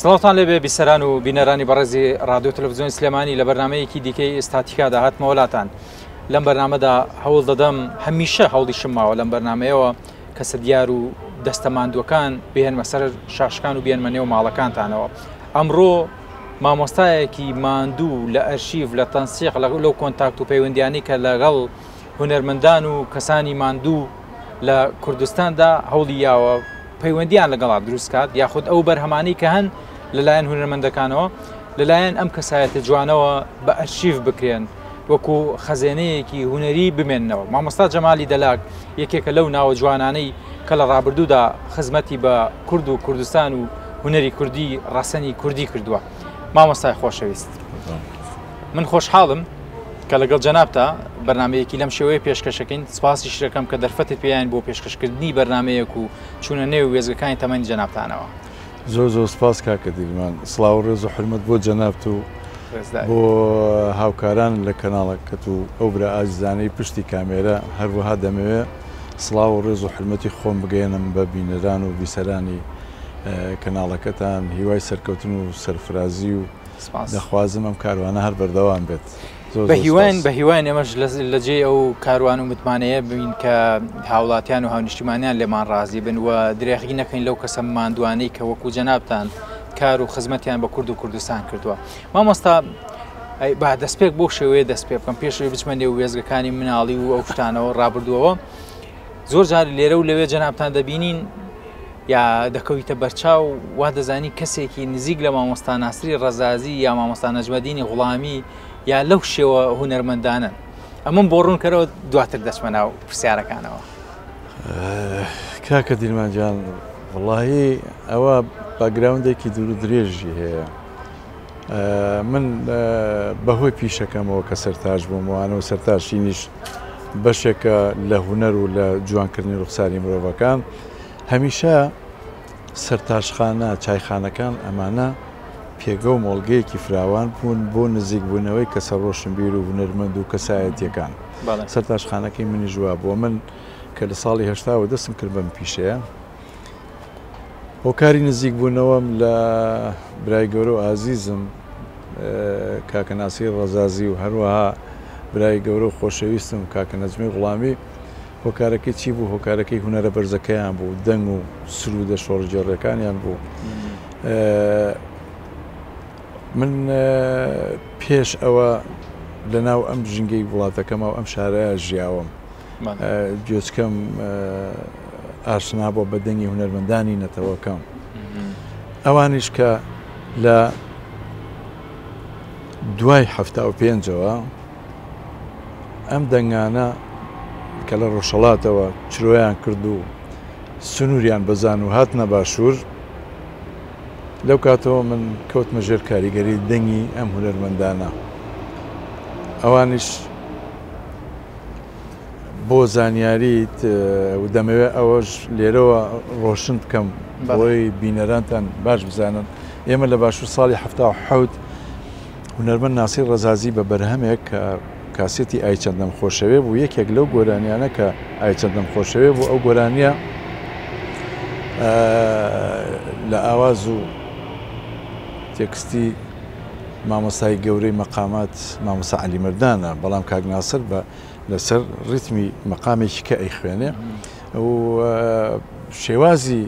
سڵاوتان لێبێ بیسەران و بینەرانی بەڕێزی ڕادیۆ تەلەڤزیۆنی سلێمانی لە بەرنمەیەکی دیکەی ئێستاتیکادا هاتمەوە لاتان لەم بەرنامەدا هەوڵ دەدەم هەمیشە هەوڵیشم ماوە لەم بەرنمەیەوە کەسە دیار و دەستە ماندووەکان بهێنمە سەر شاشکان و بێنمە نێو ماڵەکانتانەوە ئەمڕۆ مامۆستایەکی ماندوو لە ئەرشیف لە تەنسیق لەو کۆنتاکت و پەیوەندیانی کە لەگەڵ هونەرمەندان و کەسانی ماندوو لە کوردستاندا هەوڵی یاوە پەیوەندیان لەگەڵا دروستکات یاخود ئەو بەرهەمانەی کە هەن لەلایەن هونەرمەندەکانەوە لەلایەن ئەم کەسایەتە جوانەوە بە ئەرشیف بکرێن وەکو خەزێنەیەکی هونەری بمێننەوە مامۆستا جەمالی دەلاک یەکێکە لەو ناوە جوانانەی کە لە ڕابردوودا خزمەتی بە کورد و کوردستان و هونەری کوردی ڕەسەنی کوردی کردووە مامۆستای خۆشەویست من خۆشحاڵم کە لەگەڵ جەنابتا بەرنمەیەکی لەم شێوەیە پێشکەشەکەین سپاسی شرەکەم کە دەرفەتت پێیان بۆ پێشکەشکردنی بەرنمەیەک و چوونە نێو وێزگەکانی تەمەنی جەنابتانەوە. زۆر زۆر سپاس کاکە دیلمان سڵاو و ڕێز و حورمەت بۆ جەنابت و بۆ هاوکاران لە کەناڵەکەت و ئەو برا ئازیزانەی پشتی کامێرە هەروەها دەمەوێ سڵاو و ڕێز و حورمەتی خۆم بگەیەنم بە بینەران و بیسەرانی کەناڵەکەتان هیوای سەرکەوتن و سەرفرازی و دەخوازم ئەم کاروانە هەر بەردەوام بێت. بەهیواین بەهیواین ئێمەش لە جێی ئەو کاروان و متمانەیە بین کە هاوڵاتیان و هاونیشتیمانیان لێمان ڕازی بن و درێغی نەکەین لەو کەسە ماندوانەی کە وەکو جەنابتان کار و خزمەتیان بە کورد و کوردستان کردووە مامۆستا با دەستپێک بۆ شێوەیە دەست پێ بکەم پێشەوەی بچمە نێو وێزگەکانی مناڵی و ئەو شتانەوە ڕابردووەوە زۆر جار لێرە و لەوێ جەنابتان دەبینین یا دەکەویتە بەرچاو وا دەزانی کەسێکی نزیک لە مامۆستا ناسری ڕەزازی یا مامۆستا نەجمەدینی غوڵامی یا لەو شێوە هونەرمەندانەن ئەمەم بۆ ڕوونکەرەوە دواتر دەچمە ناو پرسیارەکانەوە. کاکە دیلمان گیان وەڵاهی ئەوە باکگراوندێکی دوور و درێژی هەیە من بەهۆی پیشەکەمەوە کە سەرتاش بووم وانە و سەرتاشینیش بەشێکە لە هونەر و لە جوانکردنی ڕوخساری مرۆڤەکان هەمیشە سەرتاشخانە، چایخانەکان ئەمانە پێگە و مۆڵگەیەکی فراوان بوون بۆ نزیکبوونەوەی کەسە ڕۆشنبیر و هونەرمەند و کەسایەتییەکان. سەرتاشخانەکەی منیش وا بووە. من کە لە ساڵی هەشتاوە دەستم کرد بەم پیشەیە، هۆکاری نزیکبوونەوەم لە برای گەورە و ئازیزم کاکە ناسری ڕەزازی و هەروەها برای گەورە و خۆشەویستم کاکە نەجمی غوڵامی، هۆکارەکەی چی بوو؟ هۆکارەکەی هونەرە بەرزەکەیان بوو، دەنگ و سروودە شۆڕشگێڕیەکانیان بوو. من پێش ئەوە لە ناو ئەم ژینگەی وڵاتەکەما و ئەم شارەیا ژیاوم. گوێچکەم ئاشنا بووە بە دەنگی هونەرمەندانی نەتەوەکەم. ئەوانیش کە لە دوای 75ەوە ئەم دەنگانە کە لە ڕۆژهەڵاتەوە چرۆیان کرد و سنووریان بەزان و هاتنە باشوور، لەو کاتەوە من کەوتمە ژێر کاریگەری دەنگی ئەم هونەرمەندانە. ئەوانیش بۆ زانیاریت و دەمەوێت ئەوەش لێرەوە ڕۆشن بکەم بۆی بینەرانتان باش بزانن ئێمە لە باشوور ساڵی 77 هونەرمەند ناسری ڕەزازی بە بەرهەمێک کە کاسێتی ئای چەندەم خۆشەوێ بوو یەکێک لەو گۆرانیانە کە ئای چەندەم خۆشەوێ بوو ئەو گۆرانیە لە ئاواز و تێکستی مامۆستای گەورەی مەقامات مامۆستا عەلی مەردانە بەڵام کاک ناسر بە لەسەر ڕیتمی مەقامێکی کە ئەیخوێنێ و شێوازی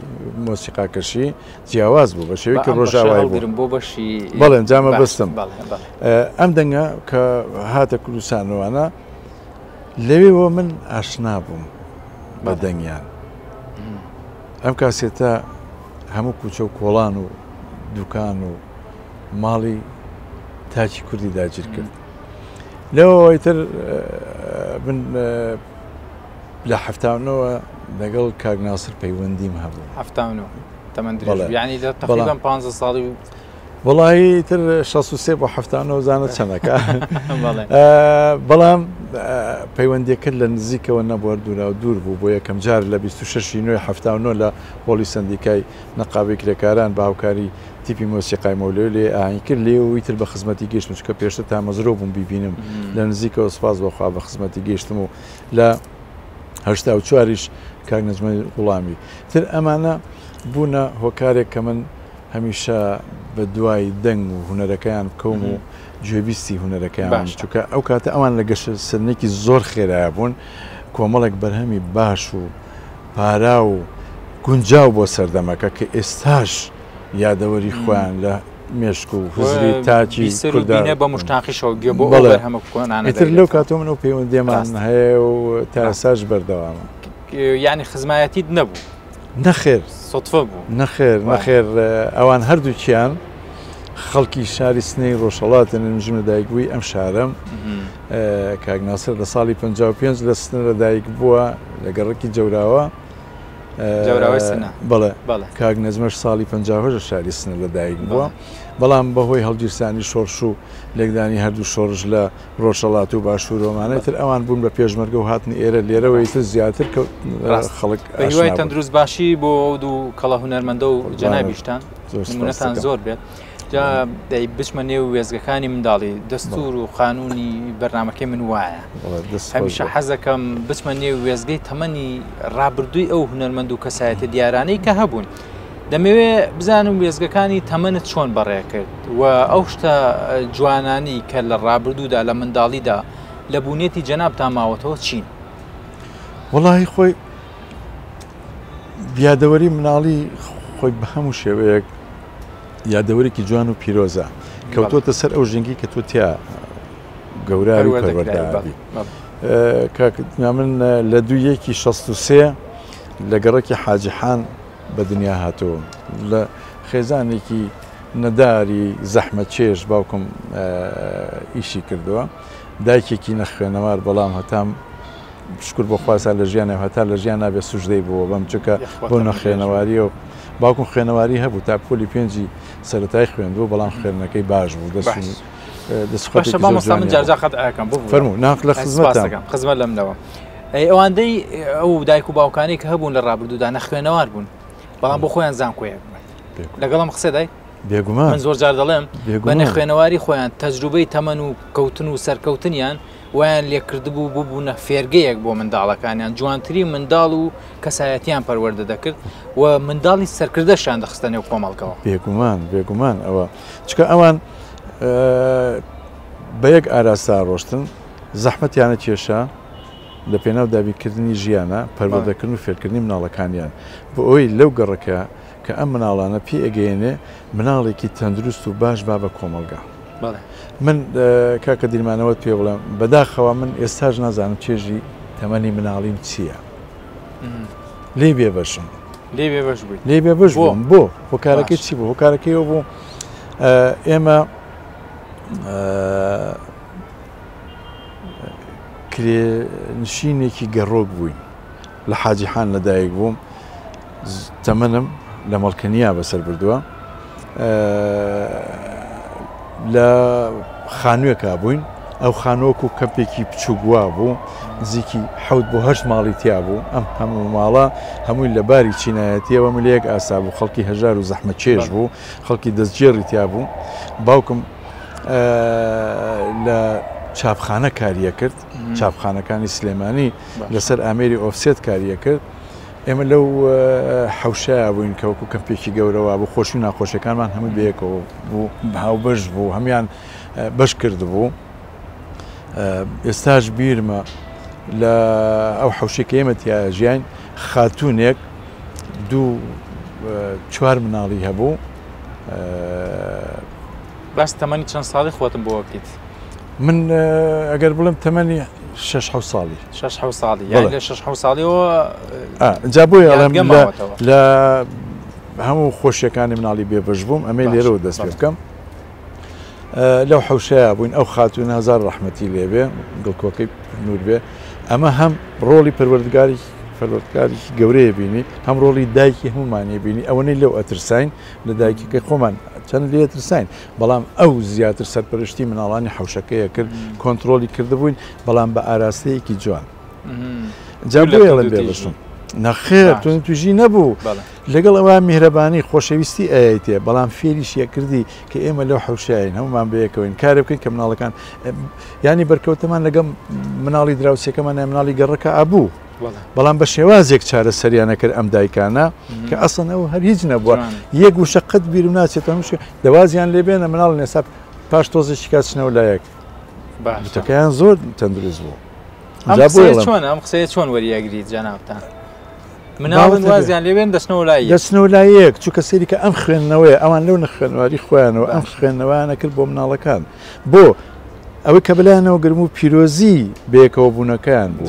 مۆسیقاکەشی جیاواز بوو بە شێوەیەکی ڕۆژاوای بوو بۆ بەشی بەڵێ جامە بەستم ئەم دەنگە کە هاتە کوردستانەوەە لەوێوە من ئاشنا بووم بە دەنگیان ئەم کاسێتە هەموو کوچە و کۆڵان و دوکان و ماڵی تاکی کوردی داگیر کرد لەوەی تر من لە حەفتاونەوە لەگەڵ کاک ناسر پەیوەندیم هەبوو. حەفتاونۆ تەمەن درێژ بی یانی لە تەقریبەن پانزە ساڵی و وەڵاهی تر 63 بۆ حەفتانەوە زانە چەنەکە بەڵام پەیوەندیەکە لە نزیکەوە نەبوو دوورا و دوور بوو بۆ یەکەم جار لە 26 نوێ 79 لە هۆڵی سندیکای نەقابی کرێکاران بە هاوکاری تیپی مۆسیقای مەولەوی لێ ئاهەنگ کرد لێوەی تر بە خزمەتی گەیشتم چونکە پێشتر تامەزرۆ بووم بیبینم لە نزیکەوە سپاس بۆخوا بە خزمەتی گەیشتم و لە 84یش کاک نەجمەی غوڵامی تر ئەمانە بوونە هۆکارێک کە من هەمیشە بە دوای دەنگ و هونەرەکەیان بکەوم و گوێبیستی هونەرەکەیان بم، چونکە ئەو کاتە ئەوان لە گەشەسەندنێکی زۆر خێرایە بوون، کۆمەڵێک بەرهەمی باش و پارا و گونجاو بۆ سەردەمەکە کە ئێستاش یادەوەری خۆیان لە مێشک و هزری تاکی کوردە بە مشتاقیشەوە گوێ بۆ ئەو بەرهەمە کۆنانە ئیتر لەو کاتەوە من ئەو پەیوەندییەمان هەیە و تا ئێستاش بەردەوامە. یانی خزمایەتیت نەبوو؟ نەخێر. سوتفە بوو؟ نەخێر نەخێر ئەوان هەردووکیان خەڵکی شاری سنەی ڕۆژهەڵاتن، منیش لەدایکبووی ئەم شارەم. کاک ناسر لە ساڵی 55 لە سنە لەدایک بووە لە گەڕەکی جەوراوە. جەوراوەی سنە. بەڵێ. کاک نەجمەش ساڵی 58 لە شاری سنە لەدایک بووە. بەڵام بەهۆی هەڵگیرسانی شۆڕش و لێکدانی هەردوو شۆڕش لە ڕۆژهەڵات و باشوور و ئەمانە ئیتر ئەوان بوون بە پێشمەرگە و هاتن ئێرە لێرەوە ئیتر زیاتر کەوت خەڵک بە هیوای تەندروست باشی بۆ ئەو دوو کەڵە هونەرمەندە و جەنابیشتان نمونەتان زۆر بێت. جا دەی بچمە نێو وێزگەکانی منداڵی دەستور و قانونی بەرنمەکەی من وایە هەمیشە حەزەکەم بچمە نێو وێزگەی تەمەنی ڕابردووی ئەو هونەرمەند و کەسایەتە دیارانەی کە هەبوون. دەمەوێ بزانم وێزگەکانی تەمەنت چۆن بەڕێکرد و ئەو شتە جوانانی کە لە ڕابردوودا لە منداڵیدا لە بوونێتی جەنابتا ماوەتەوە چین؟ وەڵاهی خۆی یادەوەری مناڵی خۆی بە هەموو شێوەیەک یادەوەرێکی جوان و پیرۆزە کەوتۆتە سەر ئەو ژینگەی کە تۆ تیا گەوراوی پەروەردەبی. کاک من لە دوو یەکی 63 لە گەڕەکی حاجی حان بە دنیا هاتووم لە خێزانێکی نەداری زەحمەتکێش باوکم ئیشی کردووە دایکێکی نەخوێنەوار بەڵام هەتام شکر بۆ خواسا لە ژیانێ هەتا لە ژیان نابێ سوژدەی بووە بەم چونکە بۆ نەخوێنەواری و باوکم خوێنەواری هەبوو تا پۆلی پێنجی سەرەتای خوێندووە بەڵام خوێندنەکەی باش بوو دەست دەست باشە مامۆستا من جارجا قەت ئەکەم ببوورە. فەرموو ناخ لە خزمەتم خزمەت لەمنەوە ئەی ئەواندەی ئەو دایک و باوکانەی کە هەبوون لە ڕابردوودا نەخوێنەوار بوون بەڵام بۆ خۆیان زانکۆیەک بوون لەگەڵم قسە دای بێگومان من زۆر جار دەڵێم بە نەخوێنەواری خۆیان تەجروبەی تەمەن و کەوتن و سەرکەوتنیان وایان لێکردبوو ببوونە فێرگەیەک بۆ منداڵەکانیان جوانترین منداڵ و کەسایەتیان پەروەردە دەکرد و منداڵی سەرکردەشیان دەخستە نێو کۆمەڵگەوە. بێگومان بێگومان ئەوە چکە ئەوان بە یەک ئاراستە ڕۆشتن زەحمەتیانە کێشا لە پێناو دابینکردنی ژیانە پەروەردەکردن و فێرکردنی مناڵەکانیان بۆ ئەوەی لەو گەڕەکە کە ئەم مناڵانە پێ ئەگەیەنێ مناڵێکی تەندروست و باش با بە کۆمەڵگا. من کاکە دیرمانەوەت پێ بڵێم بەداخەوە من ئێستاش نازانم چێژی تەمەنی مناڵیم چییە لێ بێبەشم لێ بێبەش بووی لێ بێبەش بووم بۆ هۆکارەکەی چی بوو هۆکارەکەی بوو ئێمە کرێنشینێکی گەڕۆک بووین لە حاجی حان لەدایک بووم تەمەنم لە مەڵکەنیا بەسەر بردووە لە خانووێکا بووین ئەو خانووەک و کەمپێکی بچووک وا بوو نزیکی حەوت بۆ هەشت ماڵی تیا بوو ئەم هەموو ماڵە هەمووی لە باری چینایەتیەوە لە یەک ئاسا بوو خەڵکی هەژار و زەحمەتکێش بوو خەڵکی دەستگێڕی تیا بوو باوکم لە چاپخانە کاریە کرد چاپخانەکانی سلێمانی لەسەر ئامێری ئۆفسێت کاریە کرد ئێمە لەو حەوشەیا بووین کە وەکو کەمپێکی گەورە وابوو، خۆشی و ناخۆشیەکانمان هەمووی بەیەکەوە بوو، هاوبەش بوو، هەموویان بەش کردبوو. ئێستاش بیرمە لە ئەو حەوشەی کە ئێمە تیا ژیاین، خاتوونێک دوو چوار مناڵی هەبوو. باس تەمەنی چەند ساڵی خۆتم بۆ بکەیت؟ من ئەگەر بڵێم تەمەنی شەش حەوت ساڵی. شەش حەوت ساڵی یانی لە شەش حەوت ساڵیەوە جا بۆیە ئەڵێم لە هەموو خۆشیەکانی مناڵی بێبەش بووم ئەمەی لێرەوە دەست پێ بکەم لەو حەوشەیە بووین ئەو خاتوون هەزار ڕەحمەتی لێبێ گڵکۆکەی نور بێ ئەمە هەم ڕۆڵی پەروەردگاری پەروەردگارێکی گەورەیە بینی هەم ڕۆڵی دایکی هەمومانی بینی ئەوەنەی لەو ئەترساین لە دایکەکەی خۆمان چەند لێ ترساین بەڵام ئەو زیاتر سەرپەرشتی مناڵانی حەوشەکەیە کرد کۆنتترۆلی کردبووین بەڵام بە ئاراستەیەکی جوان جا بۆیە بێبەشم نەخێر توندوتیژی نەبوو لەگەڵ ئەوە میهرەبانی خۆشەویستی ئەیتێ بەڵام فێریشیە کردی کە ئێمە لەو حوشین هەمومان بەیەکەوەین کارێ بکەین کە مناڵەکان ینی بەرکەوتەمان لەگەم مناڵی دراوسەکەمان مناڵی گەڕەکە ئابوو. بەڵام بە شێوازێک چارەسەریانە کرد ئەم دایکانە کە ئەسڵەن ئەو هەر هیچ نەبووە یەک وشە قەت بیرم ناچێت هەموو دەوازیان لێبێنە مناڵ نێسا پاش تۆزێکی کاچنەوە لایەک بتەکەیان زۆر تەندروست بوو. چۆن ئەم قسەیە چۆن وەریەگریت جەنابتان؟ مناڵن وازیان لێوێن دەچنەوە لای دەچنەوە لای یەک چونکە سەیری کە ئەم خوێندنەوەیە ئەوان لەو نەخوێنواری خۆیانەوە ئەم خوێندنەوەیانە کرد بۆ مناڵەکان بۆ ئەوەی کە بەلایانەوە گرم و پیرۆزی بەیەکەوە بوونەکەیان بوو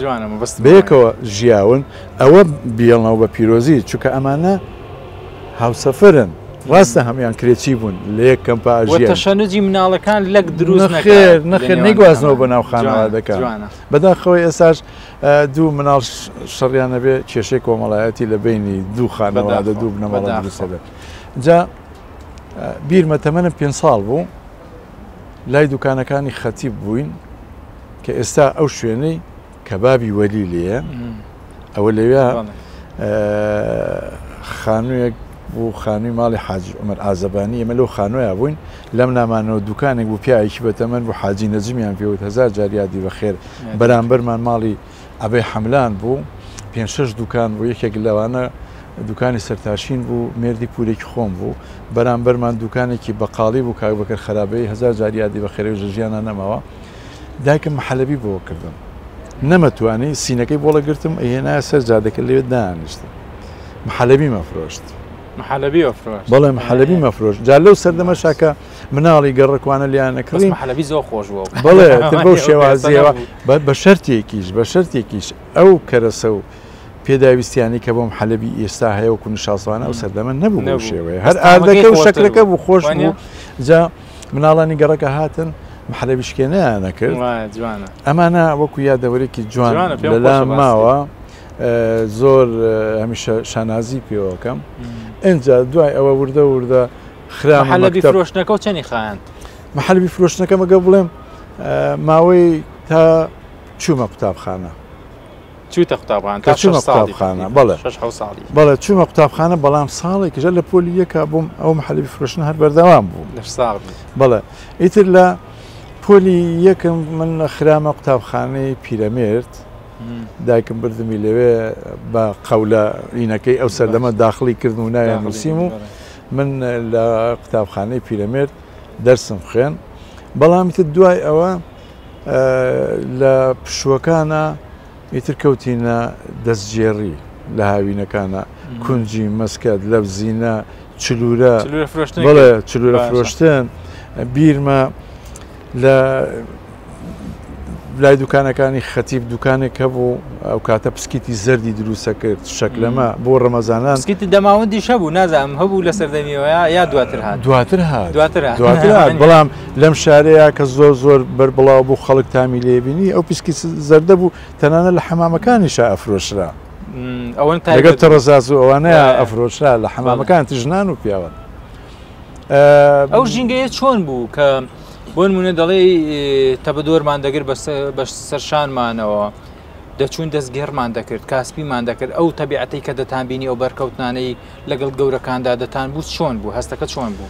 بەیەکەوە ژیاون ئەوە بیێڵنەوە بە پیرۆزی چونکە ئەمانە هاوسەفرن ڕاستە هەموان کرێچی بوون لە یەک کەمپا ئەژیان تەشەنوجی مناڵەکان لەک دروست نەخێر نەخێر نەیگوازنەوە بۆ ناو خانەوادەکە بەداخەوە ئێساش دوو مناڵ شەڕیان نەبێ کێشەی کۆمەڵایەتی لە بینی دوو خانەوادە دوو بنەماڵە دروست دەبێت جا بیرمە تەمەنم پێ ساڵ بوو لای دوکانەکانی خەتیب بووین کە ئێستا ئەو شوێنەی کەبابی وەلی لێیە ئەوە لەوێ خانوویەک بوو خانووی ماڵی حاجی عومەر ئازەبانی ئێمە لەو خانووە بووین لەم نامانەوە دوکانێک بوو پیاوێکی بەتەمەن بوو حاجی نەجمیان پێوت هەزار جار یادی بەخێر بەرامبەرمان ماڵی عەبەی حەملان بوو پێ شەش دوکان بوو یەکێک لەوانە دوکانی سەرتاشین بوو مێردی پورێکی خۆم بوو بەرامبەرمان دوکانێکی بەقاڵی بوو کاک بەکر خەرابەی هەزار جار یادی بەخێرەوە ژە ژیانە نەماوە دایکم محەلەبی بۆ کردم نەمەتوانی سینەکەی بۆڵە گرتم ئەیهێنایە سەر جادەکە لەوێ دانیشتم محەلەبی مەفرۆشت محەلەبی ئەفرۆشت بەڵێ محەلەبی مەفرۆشت جا لەو سەردەمە شاکە مناڵی گەڕکوانە لیان نەکڕین محەلەبی زۆر خۆش بوو بەڵێ تر بەو شێوازیەوە بە شەرتێکیش بە شەرتێکیش ئەو کەرەسە و پێداویستیانی کە بۆم حەلەبی ئێستا هەیە وەکو نشاسوانە ئەو سەردەمە نەبوو بەو شێوەیە هەر ئاردەکە و شەکرەکە بوو خۆش بوو جا مناڵانی گەڕەکە هاتن محەلەبی شکێنیان نەکرد ئەمانە وەکو یادەوەرێکی جوان لەلام ماوە زۆر هەمیشە شانازی پێوەکەم ئینجا دوای ئەوە وردە وردە خرامە محەلەبی فرۆشتنەکە و چەنی خایاند؟ محەلەبی فرۆشتنەکە مەگە بڵێم ماوەی تا چوومە قوتابخانە چوویتە قوتابخانە تا چوومە قوتابخانە بەڵێ ساڵی بەڵێ چوومە قوتابخانە بەڵام ساڵێکیش لە پۆلی یەکا بووم ئەو محەلەبی فرۆشتن هەر بەردەوام بوو بەڵێ ئیتر لە پۆلی یەکم من خرامە قوتابخانەی پیرەمێرد دایکم بردمی لەوێ بە قەولە ئینەکەی ئەو سەردەمە داخڵی کردم و ناویان نووسیم و من لە قوتابخانەی پیرەمێرد دەرسم خوێن بەڵام ئیتر دوای ئەوە لە پشووەکانە ئیتر کەوتینە دەستگێڕی لە هاوینەکانە کونجی مەسکەت لەبزینە چلورە بەڵێ چلورە فرۆشتن بیرمە لە لای دوکانەکانی خەتیب دوکانێک هەبوو ئەو کاتە پسکیتی زەردی دروستە کرد شەکلەمە بۆ ڕەمەزانان پسکیتی دەماوەندیش هەبوو نازانم هەبوو لە سەردەمیەوە یا دواتر هات دواتر هات دواتر هات دواتر هات بەڵام لەم شارەیە کە زۆر زۆر بەربڵاو بوو خەڵک تامی لێبینی ئەو پسکی زەردە بوو تەنانە لە حەمامەکانیشا ئەفرۆشرا ئەوەن لەگەڵ تەڕەزاز و ئەوانەیە ئەفرۆشرا لە حەمامەکان ژنان و پیاوان ئەو ژینگەیە چۆن بوو کە بۆ نمونە دەڵێ تەبەدۆرمان دەگر بە سەرشانمانەوە دەچوون دەستگێڕمان دەکرد کاسپیمان دەکرد ئەو تەبیعەتی کە دەتان بینی ئەو بەرکەوتنانەی لەگەڵ گەورەکاندا دەتان بوو چۆن بوو هەستەکە چۆن بوو؟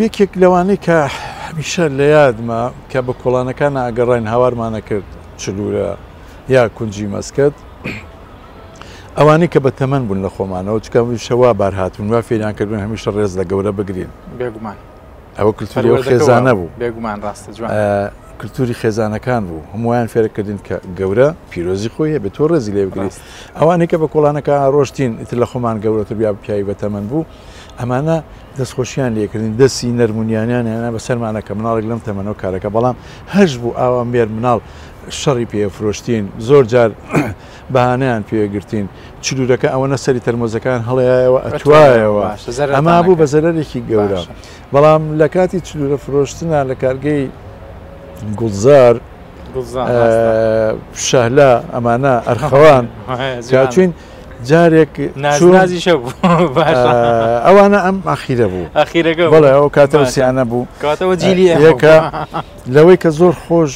یەکێک لەوانەی کە هەمیشە لە یادمە کە بە کۆڵانەکان ئاگەڕین هاوارمانە کرد چلورە یا کونجی مەسکەت ئەوانەی کە بە تەمەن بوون لە خۆمانەوە چکە هەمیشە وا بار هاتوون وا فێریان کردوون هەمیشە ڕێز لە گەورە بگرین بێگومان ئەوە کلتوری ئەو خێزانە بوو بێگومان ڕاستە جوان کلتوری خێزانەکان بوو هەموویان فێرکردین کە گەورە پیرۆزی خۆی هەبێت تۆ ڕێزی لێ بگریت ئەوانەی کە بە کۆڵانەکە ڕۆشتین ئیتر لە خۆمان گەورەتر بیا پیاوی بەتەمەن بوو ئەمانە دەستخۆشیان لێکردین دەستی نەرمونیانیان هێنا بەسەرمانە کە مناڵێک لەم تەمەنەوە کارەکە بەڵام هەش بوو ئاوا مێر مناڵ شەڕی پێ فرۆشتین زۆر جار بەهانەیان پێ گرتین چلورەکە ئەوەنە سەری تەرمۆزەکان هەڵەیەوە ئەتوایەوە ئەما بوو بە زەرەرێکی گەورە بەڵام لە کاتی چلورە فرۆشتنا لە کارگەی گوڵزار شەهلا ئەمانە ئەرخەوان چوین جارێک ئەوانە ئەم ئەخیرە بوو ئەخیرەکە بەڵێ ئەو کاتە سیانە بوو کاتەوە جیلی یەکە لەوەی کە زۆر خۆش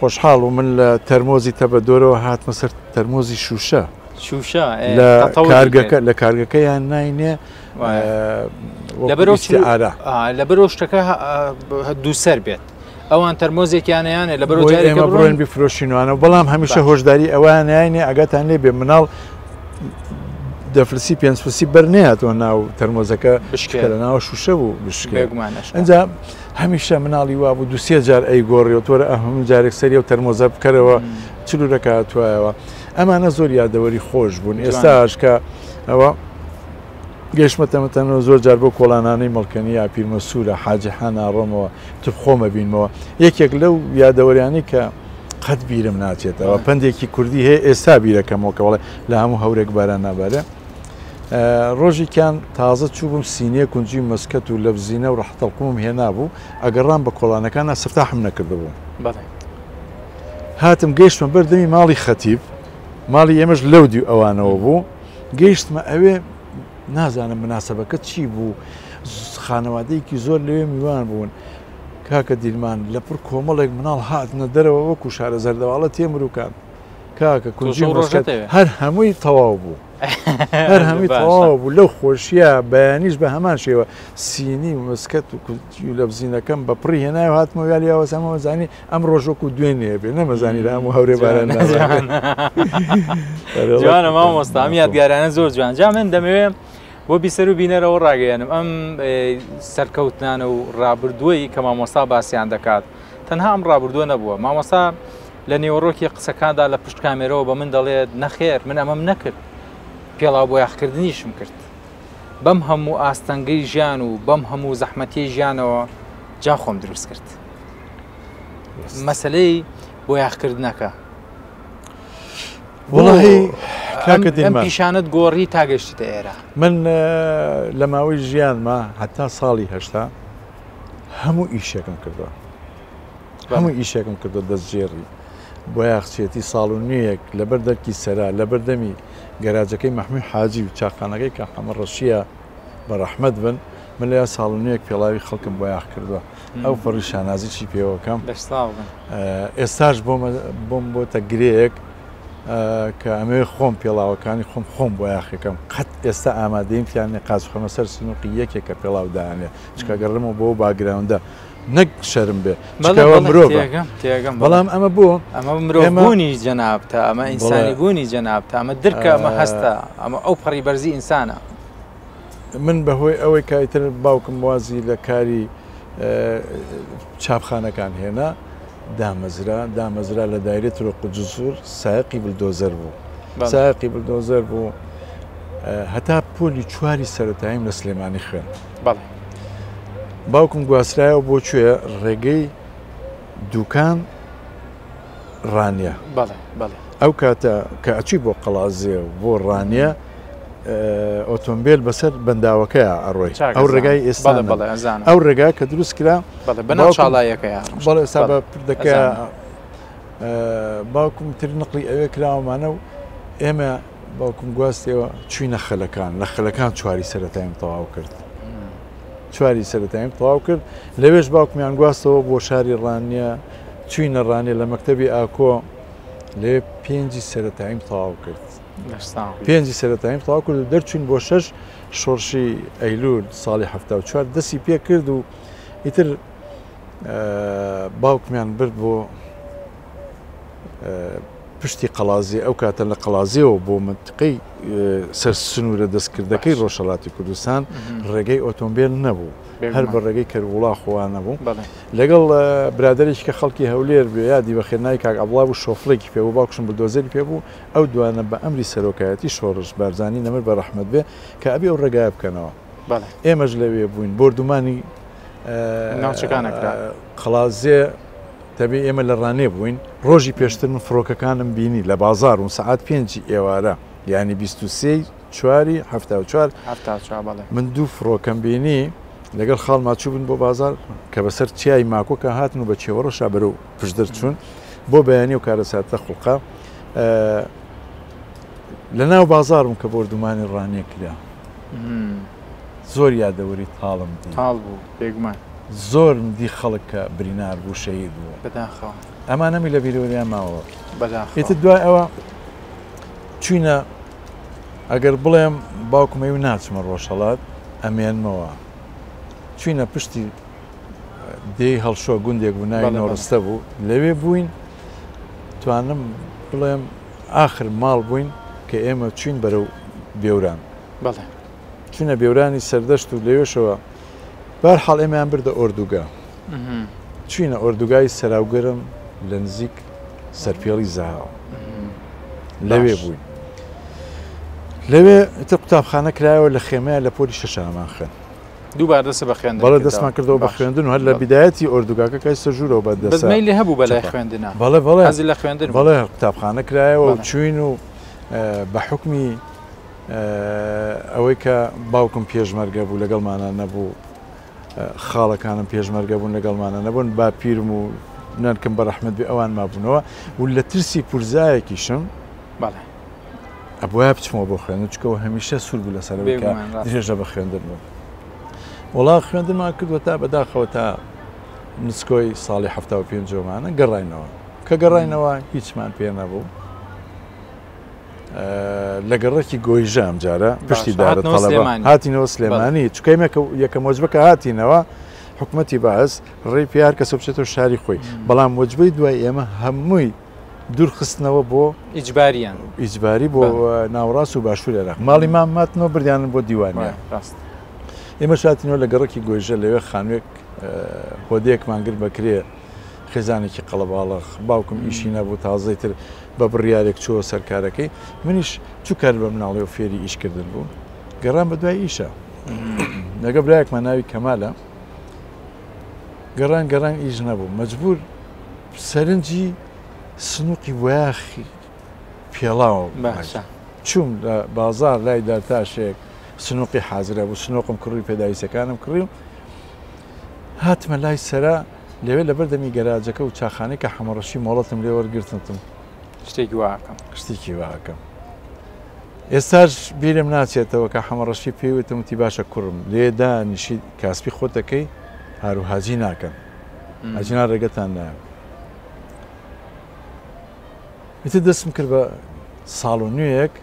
خۆشحاڵ و من لە تەرمۆزی تەبەدۆرەوە هاتمە سەر تەرمۆزی شوشە شوشە لە کارگەکە لە کارگەکەیان ناینێ لەبەرئارا لەبەرەوە شتەکە دووسەر بێت. ئەوان تەرمۆزێکیان هەیانێ لەبەرو بۆیە جارێکە ئێمە بڕۆین بڕۆین بیفرۆشینوانە بەڵام هەمیشە باش. هۆشداری ئەوەیان ناینێ ئاگاتان لێ بێ مناڵ دەفلسی پێنج فلسی بەر نەیاتەوە ناو تەرمۆزەکە بشکێ. چونکە لە ناوە شوشە بوو بشکێ بێگومان ئەشکا. ئینجا هەمیشە مناڵی وابوو دوو سێ جار ئەیگۆڕیەوە تۆرە هەموو جارێک سەری ئەو تەرمۆزە بکەرەوە چلورەکە هاتوایەوە ئەمانە زۆر یادەوەری خۆش بوون جوان. ئێستاش کە ئەوە گەیشتمە تەمەتەنەوە زۆر جار بۆ کۆڵانانەی مەڵکەنی یا پیرمەسوورە حاجی حان ئاڕۆمەوە تر خۆمە بینمەوە یەکێک لەو یادەوەریانەی کە قەت بیرم ناچێتەوە پەندێکی کوردی هەیە ئێستا بیرەکەمەوە کە بەڵێ لە هەموو هەورێک باران نابارێ ڕۆژێکیان تازە چووبم سینیە کونجی مەسکەت و لەبزینە و ڕەحتەڵقومم هێنابوو ئەگەڕام بە کۆڵانەکانە سفتاحم نەکردبوو هاتم گەیشتمە بەر دەمی ماڵی خەتیب ماڵی ئێمەش لەو دیو ئەوانەوە بوو گەیشتمە ئەوێ نازانم مناسبەکە چی بوو خانەوادەیەکی زۆر لەوێ میوان بوون کاکە دیلمان لەپڕ کۆمەڵێک مناڵ هاتنە دەرەوە وەکو شارە زەردەواڵە تێمروکان کاکە کونجی مەسکەت هەر هەمووی تەواو بوو هەر هەمووی تەواو بوو لەو خۆشیە بەیانیش بە هەمان شێوە سینی و مسکەت و کونجی و لەبزینەکەم بە پڕی هێنای و هاتمەوە یالی ئاوەزامەوە زانی ئەم ڕۆژ وەکو دوێنێ بێ نەمەزانی لە هەموو هەورێ باران جوانە مامۆستا ئەم یادگارانە زۆر جوان جا من دەمەوێ بۆ بیسەر و بینەرەوە ڕاگەیەنم ئەم سەرکەوتنانە و ڕابردووەی کە مامۆستا باسییان دەکات تەنها ئەم ڕابردووە نەبووە مامۆستا لە نێوەڕۆکی قسەکاندا لە پشت کامێرەوە بە من دەڵێت نەخێر من ئەمەم نەکرد پێڵاو بۆیاخکردنیشم کرد بەم هەموو ئاستەنگەی ژیان و بەم هەموو زەحمەتیی ژیانەوە جا خۆم دروست کرد مەسلەی بۆیاخکردنەکە وەڵاهی کاکە دیلمان پیشانت گۆڕی تا گەشتیتە ئێرە؟ من لە ماوەی ژیانما هەتا ساڵی 80 هەموو ئیشێکم کردووە هەموو ئیشێکم کردو دەستگێڕی بۆیاخچێتی ساڵ و نوێیەک لەبەر دەرکی سەرا لەبەر دەمی گەراجەکەی مەحموی حاجی و چاخانەکەی کە حەمە ڕەشیە بە ڕەحمەت بن من لە ساڵ و نوێیەک پێڵاوی خەڵکم بۆیاخ کردووە ئەو پەڕی شانازیی پێوەکەم ئێستاش بۆم بۆتە گرەیەک کە ئەمەوێ خۆم پێڵاوەکانی خۆم خۆم بۆیاخەکەم قەت ئێستا ئامادەیم تیان قاچ خەمە سەر سنوقی یەکێک کە پێڵاو دانێ چکە گەڕمەوە بۆ background ە نەک شەرم بێ چکەوە مرۆڤ بەڵام ئەمە بۆ ئەمە مرۆڤبوونی جەنابتە ئەمە ئینسانی بوونی جەنابتە ئەمە درکە ئەمە هەستە ئەمە ئەو پەڕی بەرزی ئینسانە. من بەهۆی ئەوەی کە ئیتر باوکم وازی لە کاری چاپخانەکان هێنا دامەزرا دامەزرا لە دایرەی ترۆق و جسور سایەقی بلدۆزەر بوو سایەقی بلدۆزەر بوو هەتا پۆلی چواری سەرەتاییم لە سلێمانی خوێن باوکم گواسترایەوە بۆ کوێ ڕێگەی دوکان ڕانیە ئەو کاتە کە ئەچی بۆ قەڵازێ و بۆ ڕانیە ئۆتۆمبیل بەسەر بەنداوەکەی ئەڕۆی ئەو ڕێگای ئێستا ئەو ڕێگا کە دروست کرا بەڵێ ئێستا بە پردەکە باوکم تر نقلی ئەوێ کراوەمانە و ئێمە باوکم گواستەوە چوینە خەلەکان لە خەلەکان چواری سەرەتایم تەواو کرد چواری سەرەتاییم تەواو کرد لەوێش باوکمیان گواستەوە بۆ شاری ڕانیە چوینە ڕانیە لە مەکتەبی ئاکۆ لەوێ پێنجی سەرەتاییم تەواو کرد پێنجی سەرەتاییم تەواو کرد و دەرچوین بۆ شەش شۆڕشی ئەیلول ساڵی 74 دەستی پێ کرد و ئیتر باوکمیان برد بۆ پشتی قەڵازێ ئەو کاتە لە قەڵازێەوە بۆ منتقەی سەر سنوورە دەستکردەکەی ڕۆژهەڵاتی کوردستان ڕێگەی ئۆتۆمبیل نەبوو هەر بە ڕێگەی کەرووڵا خۆوان نەبوو لەگەڵ برادێکی کە خەڵکی هەولێر بێ یادی بەخێر ناوی کاک عەبدوڵا بوو شۆفڵێکی پێ بوو باوکشم بلدۆزەری پێ بوو ئەو دوانە بە ئەمری سەرۆکایەتی شۆڕش بارزانی نەمر بە ڕەحمەت بێ کە ئەبێ ئەو ڕێگایە بکەنەوە ئێمەش لەوێ بووین بۆردومانی ناوچەکانەکرا قەڵازێ تەبی ئێمە لە ڕانیە بووین، ڕۆژی پێشتر من فڕۆکەکانم بینی لە بازاڕ بووم سەعات پێنجی ئێوارە یانی 23 چواری 74 بەڵێ. من دوو فڕۆکەم بینی لەگەڵ خاڵما چووبن بۆ بازاڕ کە بەسەر چیای ماکۆکە هاتن و بە چێوەڕەشا بەرەو پشدەر چوون بۆ بەیانی و کارەساتە خوڵقا لە ناو بازاڕم کە بۆردومانی ڕانیە کرا زۆر یادەوەری تاڵم دی تاڵ بوو بێگومان. زۆرم دی خەڵک کە برینار بوو شەهید بوو. بەداخەوە. ئەمانەمی لە بیرەوەریان ماوە. بەداخەوە. ئیتر دوای ئەوە چوینە ئەگەر بڵێم باوکم ئەیوو ناچمە ڕۆژهەڵات ئەمێنمەوە. چوینە پشتی دێی هەڵشۆ گوندێک بوو ناوی نۆڕستە بوو لەوێ بووین توانم بڵێم ئاخر ماڵ بووین کە ئێمە چوین بەرەو بێوران بەڵێ چونە بێورانی سەردەشت و لەوێشەوە بەرحاڵ ئێمەیان بردە ئۆردوگا چوینە ئۆردوگای سەراوگەرم لە نزیک سەرپێڵی زەهاو لەوێ بووین لەوێ تر قوتابخانە کرایەوە لە خێمەیە لە پۆلی شەشامان خوێن دووبار دەست بە خوێندن بەڵێ دەستمان کردەوە بە خوێندن و هەر لە بیدایەتی ئۆردوگاکە کای سەر ژوورەوە بە دەست مەیلی هەبوو بەلای خوێندنە بەڵێ بەڵێ حەزی لە خوێندن بەڵێ قوتابخانە کرایەوە و چوین و بە حوکمی ئەوەی کە باوکم پێشمەرگە بوو لەگەڵمانە نەبوو خاڵەکانم پێشمەرگە بوون لەگەڵمانە نەبوون باپیرم و نەنکم بە ڕەحمەت بێ ئەوان مابوونەوە و لە ترسی پورزایەکیشم بەڵێ ئەبوایە بچمەوە بۆ خوێندن چکەوە هەمیشە سوور بوو لەسەر ئەوەی کە درێژە بە خوێندن بوو وڵا خوێندنمان کردووە تا بەداخەوە تا نسکۆی ساڵی 75 ۆمانە گەڕاینەوە کە گەڕاینەوە هیچمان پێ نەبوو لە گەڕەکی گۆیژە ئەمجارە پشتی دارە تەڵەبە هاتینەوە سلێمانی چکەیمەکە یەکەم وەجبەکە هاتینەوە حکوومەتی بەعس ڕێی پیار کەسە بچێتەوە شاری خۆی بەڵام وەجبەی دوای ئێمە هەمووی دوورخستنەوە بۆ ئیجباریان ئیجباری بۆ ناوەڕاست و باشوور عێراق ماڵی مام ماتنەوە بردیانن بۆ دیوانە ڕاست ئێمە شاتینەوە لە گەڕەکی گۆیژە لەوێ خانوێک هۆدەیەکمان گرت بەکرێ خێزانێکی قەڵەباڵغ باوکم ئیشی نەبوو تازەی تر بە بڕیارێک چووە سەر کارەکەی منیش چوو کار بە مناڵی و فێری ئیشکردن بوو گەڕان بە دوای ئیشە لەگە برایەکمان ناوی کەمالە گەڕان گەڕان ئیش نەبوو مەجبور سەرنجی سنوقی بۆیاخی پێڵاو باشە چووم لە بازار لای دارتاشێک سنوقی حازرە بوو سنوقم کڕی پێداویستەکانم کڕی و هاتمە لای سەرا لەوێ لەبەر دەمی گەراجەکە و چاخانەی کە حەمەڕەشی مۆڵەتم لێ وەرگرتنتم شتێکی واکەم شتێکی واکەم ئێستاش بیرم ناچێتەوە کە حەمەڕەشی پێی وتم وتی باشە کوڕم لێ دانیشی کاسپی خۆتەکەی هاروهاجی ناکەن ئەجینا ڕێگەتان نایەم ئیتر دەستم کرد بە ساڵ و نوێیەک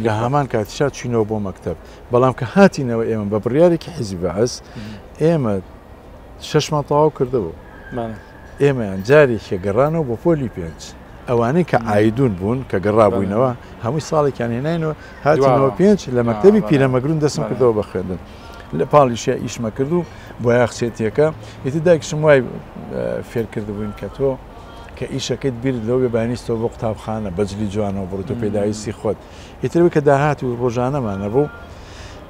لە هەمان کاتیشا چوینەوە بۆ مەکتەب بەڵام کە هاتینەوە ئێمە بە بڕیارێکی حیزبی بەعس ئێمە شەشمان تەواو کردبوو ئێمەیان جارێکێ گەڕانەوە بۆ پۆلی پێنج ئەوانەی کە ئایدون بوون کە گەڕابووینەوە هەمووی ساڵێکیان هێناینەوە هاتینەوە پێنج لە مەکتەبی پیرەمەگرون دەستم کردەوە بە خوێندن لە پاڵیشە ئیشمە کرد و بۆیاخچێتیەکە ئیتر دایکشم وای فێر کردبووین کە تۆ کە ئیشەکەیت بیرت لەوە بێ بانیستەوە بۆ قوتابخانە بەجلی جوانەوە بڕیت و پێداویستی خۆت ئیتر کە داهات و ڕۆژانەمان نەبوو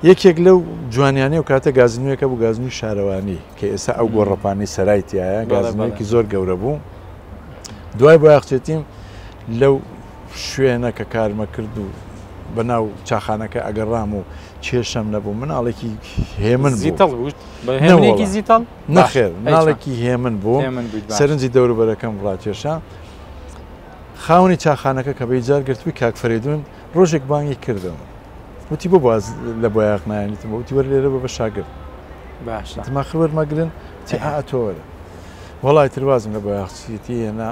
یەکێک لەو جوانیانەی و کاتە گازنوویەکە بوو گازنووی شارەوانی کە ئێستا ئەو گۆڕەپانی سەرای تایە گازنوویەکی زۆر گەورە بوو دوای بۆیاخچێتیم لەو شوێنە کە کارمە کرد و بەناو چاخانەکە ئەگەڕام و کێشەم نەبوو مناڵێکی هێمن بوو هێمنێکی زیتەڵ نەخێر مناڵێکی هێمن بوو سەرنجی دەوروبەرەکەم ڕاکێشا خاوەنی چاخانەکە کە بەیجار گرتبووی کاک فەرەیدون ڕۆژێک بانگی کردم وتی بۆ باز لە بۆیاخ نایەنیتم وتی وەرە لێرە بە بە شاگرد باشە وتم ئاخر وەرمەگرن وتی ئا تۆ وەرە وەڵای تر وازم لە بۆیاخچیەتی هێنا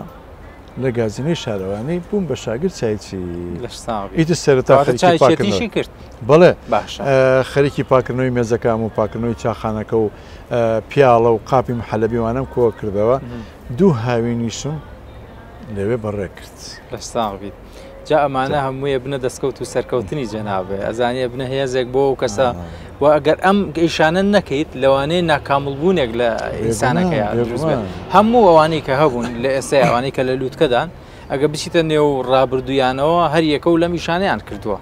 لە گازینەی شارەوانی بووم بە شاگرد چایچی لەش ساغ بی ئیتر سەرەتا کەواتە خەریکی چایچێتیشی پاکردنەوە کرد بەڵێ باشە خەریکی پاکردنەوەی مێزەکان و پاکردنەوەی چاخانەکە و پیاڵە و قاپی محەلەبی وانەم کۆ کردەوە دوو هاوینیشم لەوێ بەڕێ کرد. لەش ساغ بیت. جا ئەمانە هەمووی ئەبنە دەستکەوت و سەرکەوتنی جەنابێ ئەزانی ئەبنە هێزێک بۆ ئەو کەسە و ئەگەر ئەم ئیشانە نەکەیت لەوانەیە ناکامڵبوونێک لە ئینسانەکەی دروست بێت هەموو ئەوانەی کە هەبوون لە ئێستا ئەوانەی کە لە لووتکەدان ئەگە بچیتە نێو ڕابردوویانەوە هەر یەکە و لەم ئیشانیان کردووە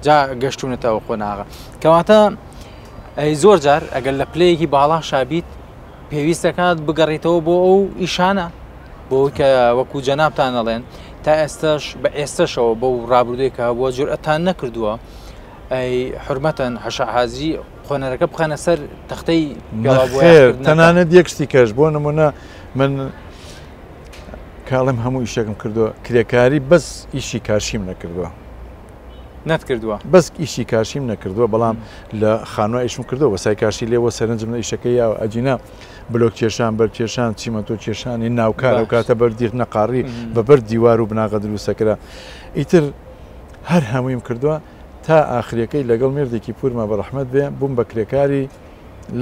جا گەشتونەتە ئەو قۆناغە کەواتە ئەی زۆر جار ئەگەر لە پلەیەکی باڵا شابیت پێویست دەکات بگەڕیتەوە بۆ ئەو ئیشانە بۆ کە وەکو جەنابتان ئەڵێن تا ئێستاش بە ئێستەشەوە بەو ڕابردووی کە هەبووە جورئەتان نەکردووە ئەی حرمەتەن حەشاحازی قۆنەرەکە بخەنە سەر تەختەی نەخێر تەنانەت یەک شتی کەش بۆ نمونە من کاڵم هەموو ئیشێکم کردووە کرێکاری بەس ئیشی کاشیم نەکردووە نەتکردووە بەس ئیشی کاشیم نەکردووە بەڵام لە خانووە ئیشم کردووە وەسای کاشی لێوە سەرنجم لە ئیشەکە یاوە ئەجینا بلۆک کێشان، بەرد کێشان، چیمەنتۆ کێشانی ناوکار ئەو کاتە بەردی نەقاڕی بە بەرد دیوار و بناغە دروستەکرا ئیتر هەر هەموویم کردووە تا ئاخریەکەی لەگەڵ مێردێکی پورما بە ڕەحمەت بێ بووم بە کرێکاری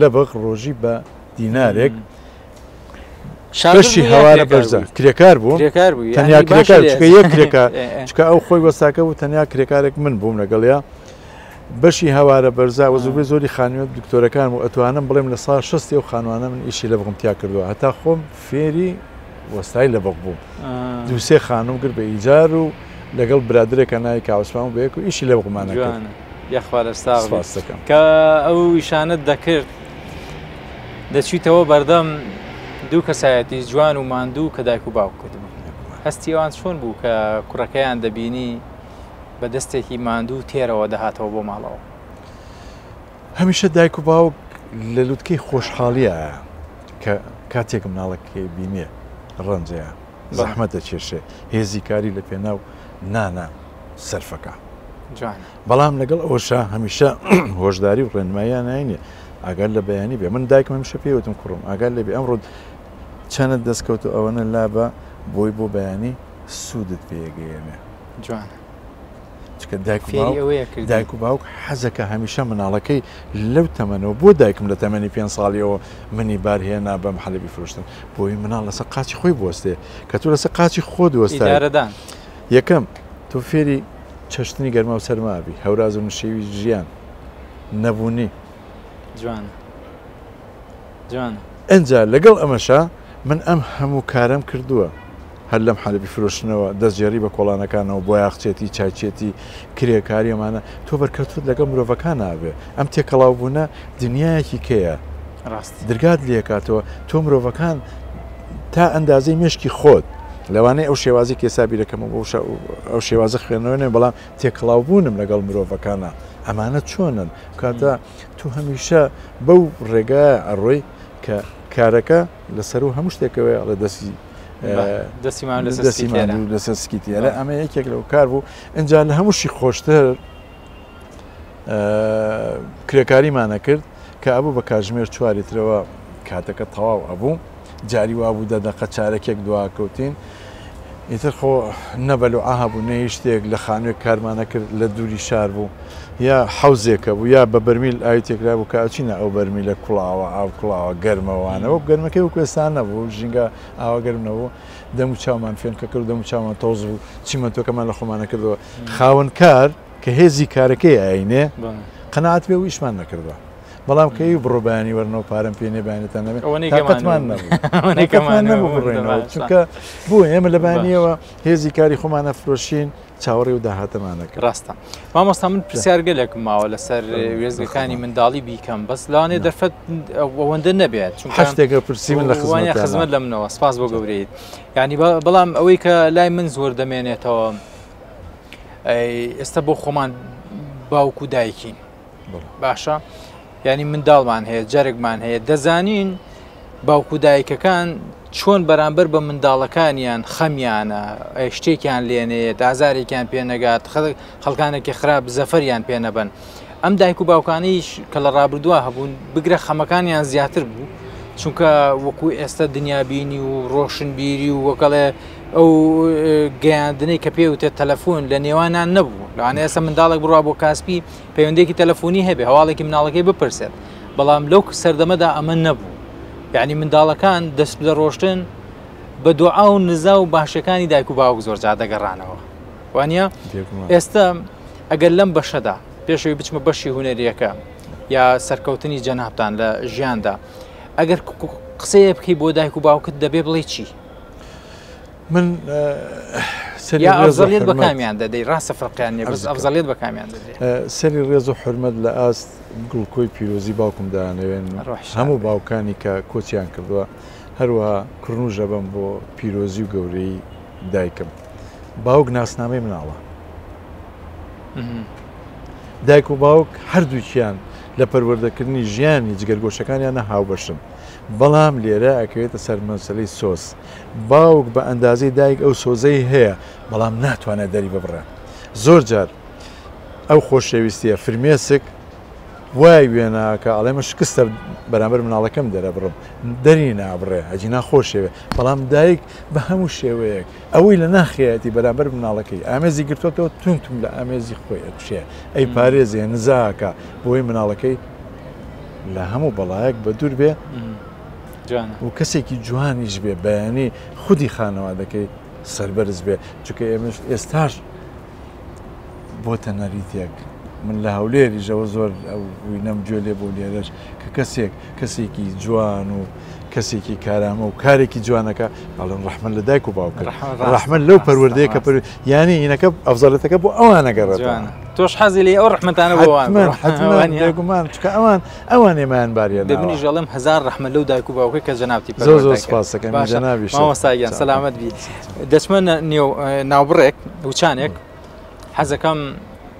لەبق ڕۆژی بە دینارێک بەشی هەوارە بەرزە کرێکار بوو کرێکار بوو تەنیا کرێکار چکە یەک کرێکار چکە ئەو خۆی وەستاکە بوو تەنیا کرێکارێک من بووم لەگەڵیا بەشی هەوارە بەرزا وە زۆربەی زۆری خانووە دکتۆرەکان و ئەتوانم بڵێم لە سا شەستی ئەو خانوانە من ئیشی لە بغم تیا کردووە هەتا خۆم فێری وەستای لە بغ بووم دووسێ خانوم کرد بە ئیجار و لەگەڵ برادرێکە ناوی کاوسمان و بەیەک و ئیشی لە بغمانە کرد یاخوا لە ساغ کە ئەو ئیشانەت دەکرد دەچیتەوە بەردەم دوو کەسایەتی جوان و ماندوو کە دایک و باوکت بوو هەستی ئەوان چۆن بوو کە کوڕەکەیان دەبینی بە دەستێکی ماندوو تێرەوە دەهاتەوە بۆ ماڵەوە؟ هەمیشە دایک و باوک لە لوتکەی خۆشحاڵیە کە کاتێک مناڵەکەی بینێ ڕەنجەیە زەحمەت دەکێشێ هێزی کاری لە پێناو نانە سەرفەکە بەڵام لەگەڵ ئەوەشا هەمیشە هۆشداری و ڕێنماییان ناینێ ئاگات لە بەیانی بێ من دایکم هەمیشە پێی وتم کوڕم ئاگات لێ بێ ئەمڕۆ چەنت دەستکەوت و ئەوەنە لابە بۆی بۆ بەیانی سوودت پێگەیەنێ جوانە چکە دایک و باوک دایک و باوک حەزەکە هەمیشە مناڵەکەی لەو تەمەنەوە بۆ دایکم لە تەمەنی پێ ساڵیەوە منی بارهێنا بەم حەلبی فرۆشتن بۆی مناڵ لەسەر قاچی خۆی بوەستێ کە تۆ لەسەر قاچی خۆت وەستادان یەکەم تۆ فێری چەشتنی گەرما و سەرما بی هەوراز و نشێوی ژیان نەبوونی جوانە جوانە. ئنجا لەگەڵ ئەمەشا من ئەم هەموو کارەم کردووە هەر لەم حەلەبی فرۆشتنەوە دەستگێڕی بە کۆڵانەکانەوە بۆیاخچێتی چایچێتی کرێکاری ئەمانە تۆ بەرکەوتت لەگەڵ مرۆڤەکان نابێ ئەم تێکەڵاوبوونە دنیایەکی کەیە ڕاست درگات لێکاتەوە تۆ مرۆڤەکان تا ئەندازەی مێشکی خۆت لەوانەیە ئەو شێوازی کە ئێستا بیرەکەمەوە بۆ ئەو شێوازە خوێندنەوە نێ بەڵام تێکەڵاوبوونم لەگەڵ مرۆڤەکانە ئەمانە چۆنن کاتە تۆ هەمیشە بەو ڕێگایە ئەڕۆی کە کارەکە لەسەر و هەموو شتێکەوەی ئەڵێ دەستی دەستیمان لەسەر سکی تێرە ئەمە یەکێک لەو کار بوو اینجا لە هەمووشی خۆشتر کرێکاریمانە کرد کە ئەبوو بە کاژمێر چواری ترەوە کاتەکە تەواو ئەبوو جاری وابوو دە دەقە چارەکێک دواکەوتین ئیتر خۆ نە بەلوعە هەبوو نە هیچ شتێک لە خانووێک کارمان ئەکرد لە دووری شار بوو یا حەوزێکە بوو یا بە بەرمیل ئاوی تێکرا بوو کە ئەچینە ئەو بەرمیلە کوڵاوە ئاو کوڵاوە گەرمەوانە وەک گەرمەکەی وەکو ئێستا نەبوو ژینگە ئاوە گەرم نەبوو دەم و چاومان فێنکە کرد دەم و چاومان تۆز بوو چیمەنتۆکەمان لە خۆمانە کردەوە خاوەنکار کە هێزی کارەکەی ئاینێ قەناعەت پێ و ئیشمان نەکردووە. بەڵام کە ی بڕۆ بەیانی وەرنەوە پارەم پێ نیە بەیانتان نەبێت تاقەتمان نەبوو تاقەتمان نەبوو بڕۆینەوە چونکە بۆ ئێمە لە بەیانیەوە هێزی کاری خۆمان ئەفرۆشین چاوەڕێ و داهاتەمان دەکرد ڕاستە مامۆستا من پرسیارگەلێکم ماوە لەسەر وێزگەکانی منداڵی بیکەم بەس لەوانەیە دەرفەت ئەوەندە نەبێت چونکە شتێکە پرسی من لە خزمەت خزمەت لە منەوە سپاس بۆ گەورەیت ینی بەڵام ئەوەی کە لای من زۆر دەمێنێتەوە ئێستا بۆ خۆمان باوک و دایکین باشە یعنی منداڵمان هەیە جەرگمان هەیە دەزانین باوک و دایکەکان چۆن بەرامبەر بە منداڵەکانیان خەمیانە شتێکیان لێنێت ئازارێکیان پێ نەگات خەڵکانێکی خراپ زەفەریان پێ نەبن ئەم دایک و باوکانیش کە لە ڕابردووە هەبوون بگرە خەمەکانیان زیاتر بوو چونکە وەکو ئێستا دنیابینی و ڕۆشنبیری و وەکەڵێ ئەو گەیاندنەی کە پێوتێت تەلەفۆن لە نێوانان نەبوو لەوانەیە ئێستا منداڵێک بڕوا بۆ کاسپی پەیوەندێکی تەلەفۆنی هەبێ هەواڵێکی مناڵەکەی بپرسێت بەڵام لەو سەردەمەدا ئەمە نەبوو یعنی منداڵەکان دەست دەڕۆشتن بە دوعا و نزا و باشەکانی دایک و باوک زۆر جا دەگەڕانەوە وانە ئێستا ئەگەر لەم بەشەدا پێشەوەی بچمە بەشی هوەریەکە یا سەرکەوتنی جەنابتان لە ژیاندا ئەگەر قسەیە بکەی بۆ دایک و باوکت دەبێ بڵێ چی من سەری ئەفزەلیت بە کامیان دەدەی ڕاستە فەرقیان نیە بەس ئەفزەلیت بە کامیان دەدەی سەری ڕێز و حورمەت لە ئاست گوڵکۆی پیرۆزی باوکم دانەوێن هەموو باوکانی کە کۆچیان کردووە هەروەها کڕنوژە بەم بۆ پیرۆزی و گەورەی دایکم باوک ناسنامەی مناڵە دایک و باوک هەردووکیان لە پەروەردەکردنی ژیانی جگەرگۆشەکانیانە هاوبەشن بەڵام لێرە ئەکەوێتە سەر مەسەلەی سۆز. باوک بە ئەندازەی دایک ئەو سۆزەی هەیە، بەڵام ناتوانێت دەری ببڕێ. زۆر جار ئەو خۆشەویستییە فرمێسک وای وێنا ئەکا ئەڵێ من شکستە بەرامبەر مناڵەکەم دەرەبڕم، دەری نابڕێ ئەگینا خۆشیەوێ. بەڵام دایک بە هەموو شێوەیەک ئەوەی لە ناخیایەتی بەرامبەر مناڵەکەی ئامێزی گرتۆتەوە توند توند لە ئامێزی خۆی ئەکوشێ، ئەیپارێزێ، نزا ئەکا بۆی مناڵەکەی لە هەموو بەڵایەک بە دوور بێ. و کەسێکی جوانیش بێ بەیانی خودی خانەوادەکەی سەربەرز بێ چونکە ئێمەش ئێستاش بۆتە نەریتێک من لە هەولێریشەوە زۆر ئەو وینەم گوێ لێ بوو لێرەش کە کەسێک کەسێکی جوان و کەسێکی کارامە و کارێکی جوانەکە ئەڵێن ڕەحمەت لە دایک و باوکت ڕەحمەت لەو پەروەردەیە کە پەر یانی هینەکە ئەفزەلەتەکە بۆ ئەوانە گەڕێتەوە تۆش حەزی لێ ئەو ڕەحمەتانە بۆ ئەوان حتمما بێگومان چونکە ئەوان ئەوان ئێمەیان باریان دە منیش ئەڵێم هەزار ڕەحمەت لەو دایک و باوکەی کە جەنابتی زۆر زۆر سپاس دەکەم جەنابیش مامۆستا گیان سەلامەت بی دەچمە نێو ناوبڕێک وچانێک حەزەکەم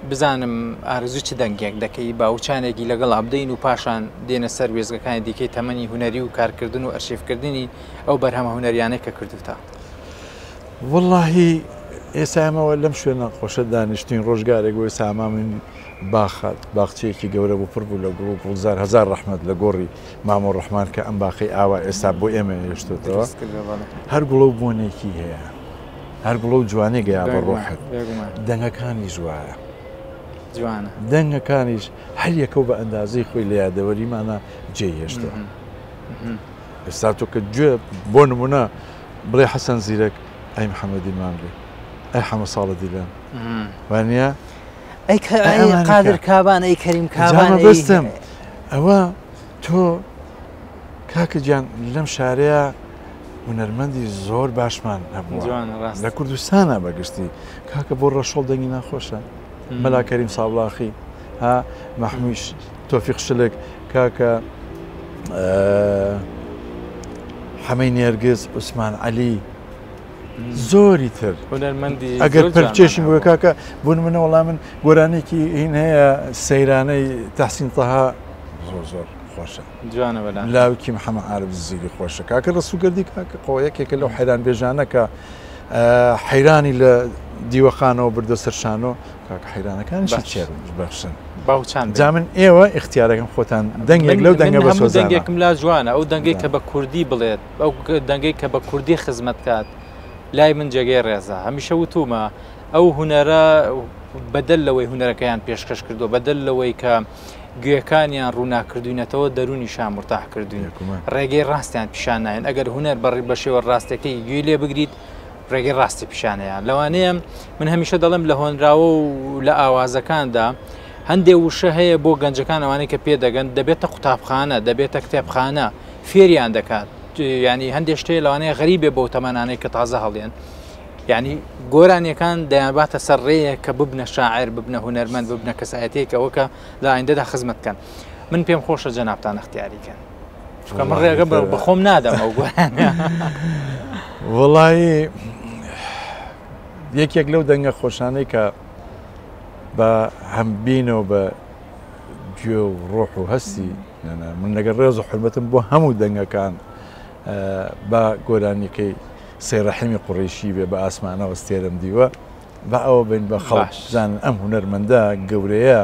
بزانم ئارزوو چ دەنگێک دەکەی با وچانێکی لەگەڵا بدەین و پاشان دێنە سەر وێزگەکانی دیکەی تەمەنی هونەری و کارکردن و ئەرشیفکردنی ئەو بەرهەمە هونەریانەی کە کردوتە. وەڵاهی ئێستا ئێمەوە لەم شوێنە خۆشە دانیشتین ڕۆژگارێک بۆ ئێستا ئەمامین باخات باخچەیەکی گەورە بوو پڕ بوو لە گوڵ و گوڵزار هەزار ڕەحمەت لە گۆڕی مامۆ ڕەحمان کە ئەم باخەی ئاوا ئێستا بۆ ئێمە هێشتۆتەوە هەر گوڵە و بۆنێکی هەیە هەر گوڵە و جوانێک گەیا بە ڕۆحت دەنگەکانیش وایە جوانە دەنگەکانیش هەر یەکە و بە ئەندازەی خۆی لە یادەوەریمانە جێی هێشتووە ئێستا تۆ کە گوێ بۆ نمونە بڵێ حەسەن زیرەک ئەی محەممەدی ماملێ ئەی حەمە ساڵە دیلان وانە ئەی قادر کابان ئەی کەریم کابان بەستم ئەوە تۆ کاکە گیان لەم شارەیە هونەرمەندی زۆر باشمان هەبوو لە کوردستانە بەگشتی کاکە بۆ ڕەشۆڵ دەنگی ناخۆشە مەلا کەریم سابڵاخی ها مەحمویش تۆفیق شلک کاکە حەمەی نێرگز عوسمان عەلی زۆری تر هونەرمەندی ئەگەر پەرچێشم بووە کاکە بوون منە وەڵام من گۆرانێکی هین هەیە سەیرانەی تەحسین تەها زۆر زۆر خۆشە جوانە بەلا لاوکی محەممە عارف زیری خۆشە کاکە ڕسوگەردی کاکە قۆ یەکێکە لەو حەیران بێژانە کە حەیرانی لە دیوەخانەوە بردە سەر شانۆ کاکە حەیرانەکانیشی چێرن بەخشن باوچان جا من ئێوە ئیختیارەکەم خۆتان دەنگێک لەو دەنگە بە هەموو دەنگێکم لا جوانە ئەو دەنگەی کە بە کوردی بڵێت ئەو دەنگەی کە بە کوردی خزمەت کات لای من جێگەی ڕێزە هەمیشە وتومە ئەو هونەرە بەدەل لەوەی هونەرەکەیان پێشکەش کردو بەدەل لەوەی کە گوێکانیان ڕووناکردوینەتەوە دەرونیشان مرتاح کردوین ڕێگەی ڕاستیان پیشان ناین ئەگەر هونەر بەڕی بە شێوە ڕاستەکەی گوێی لێ بگریت ڕێگەی ڕاستی پیشانەیان لەوانەیە من هەمیشە دەڵێم لە هۆنراوە و لە ئاوازەکاندا هەندێ وشە هەیە بۆ گەنجەکان ئەوانەی کە پێدەگەن دەبێتە قوتابخانە دەبێتە کتێبخانە فێریان دەکات ینی هەندێک شتێ لەوانەیە غەریبێ بۆ تەمەنانەی کە تازە هەڵێن ینی گۆرانیەکان دەیانباتە سەر ڕێیە کە ببنە شاعر ببنە هونەرمەند ببنە کەسایەتێکەوە کە لە ئایندەدا خزمەت بکەن من پێم خۆشە جەنابتان اختیاری کەن چونکە من ڕێگە بە خۆم نادەم ئەو گۆرانیە. وەڵایی یەکێک لەو دەنگە خۆشانەی کە بە هەمبینەوە بە گوێ و ڕۆح و هەستی من لەگەڵ ڕێز و حرمەتم بۆ هەموو دەنگەکان بە گۆرانیەکەی سەیڕەحیمی قوڕیشی بێ بە ئاسمانەوە ستێرم دیوە با ئەوە بین بە خەڵک بزانن ئەم هونەرمەندە گەورەیە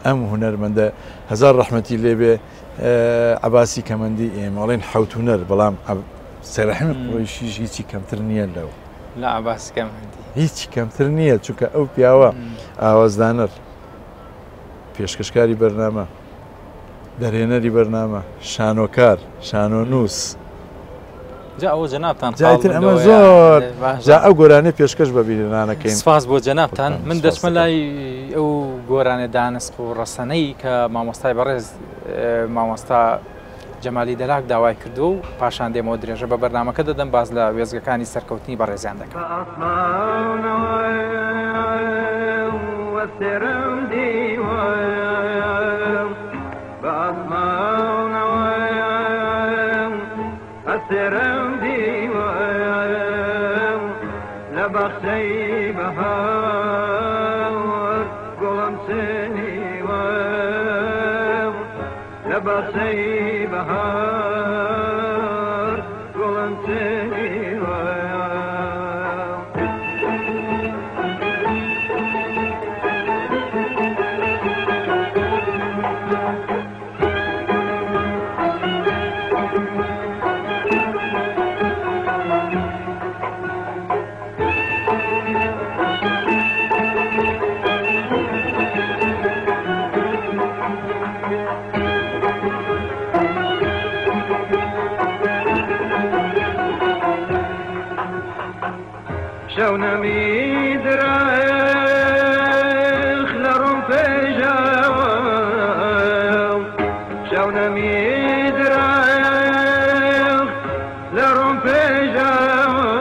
ئەم هونەرمەندە هەزار ڕەحمەتی لێبێ عەباسی کەمەندی ئێمە ئەڵێن حەوت هونەر بەڵام سەیڕەحیمی قوڕیشیش هیچی کەمتر نییە لەو لە عەباسی کەمەندی هیچی کەمتر نییە چونکە ئەو پیاوە ئاوازدانەر پێشکەشکاری بەرنامە دەرهێنەری بەرنامە شانۆکار شانۆنووس جا ئەوە جەنابتان جایتر ئەمە زۆر جا ئەو گۆرانیە پێشکەش بە بینەرانەکەین سپاس بۆ جەنابتان من دەچمە لای ئەو گۆرانە دانسق و ڕەسەنەی کە مامۆستای بەڕێز مامۆستا جەمالی دەلاک داوای کردووە و پاشان دێمەوە درێژە بە بەرنامەکە دەدەم باز لە وێزگەکانی سەرکەوتنی بەڕێزیان دەکەم. ئەستێرەم دیوە لە باخچەی بەهار گوڵم چنیوە لە باخچەی بەهار گوڵم چنیوە. شەونەمی درەخت لە ڕووم پێژاوە، شەونەمی درەخت لە ڕووم پێژاوە،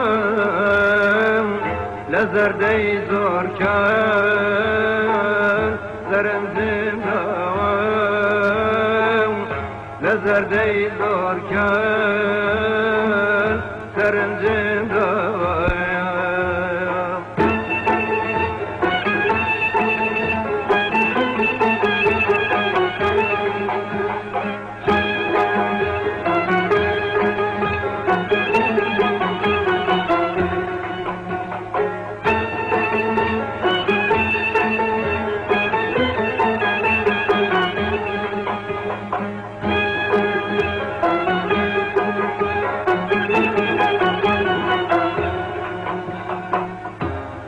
لە زەردەی زۆرکان زەرنجم داوە، لە زەردەی زۆرکان سەرنجم داوە.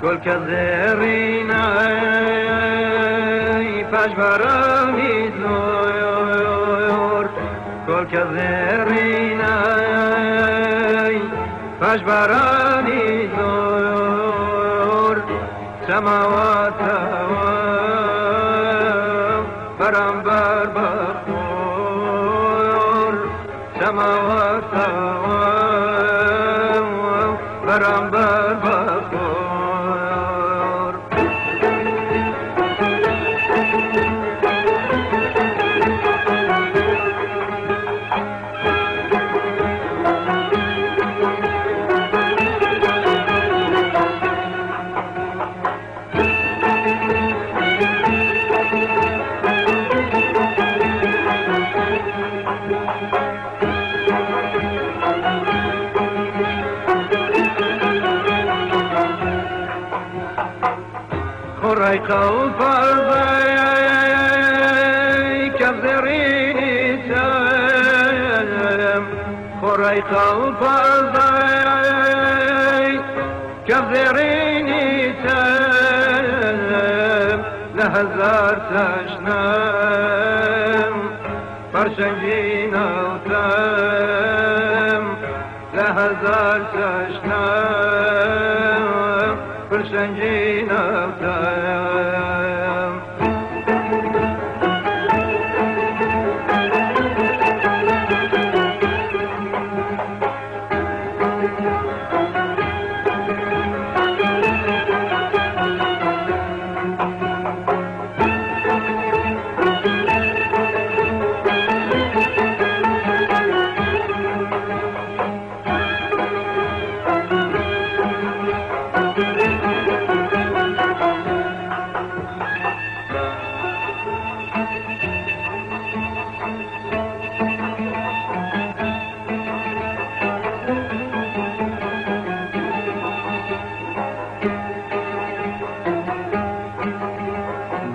کۆلکە زێڕینای پاش بارانی زۆر، کۆلکە زێڕینای پاش بارانی زۆر، سەماواتەوە بەرامبەر بەخۆر، سەماواتەوە بەرامبەر بەخۆر. خۆڕای قەڵپەزەی کە زێڕینی چەم، خۆڕای قەڵپەزەی کە زێڕینی چەم، لە هەزار چەشنم پەرشەنگی ناوتەم، لە هەزار چەشنم پرشەنگی ناوتەم.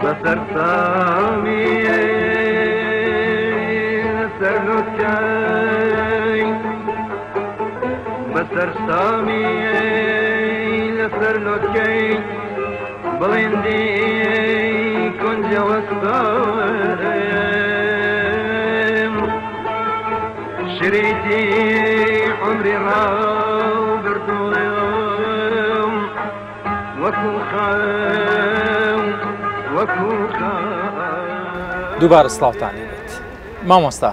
بەسەر سامی لەسەر لوتکەی، بەسەر سامی لەسەر لوتکەی بڵندی کونجە وەستاوم، شریتی عمری ڕاو بردوم وەکو خەو وەکو خەو. دووبارە سڵاوتان لێبێت مامۆستا.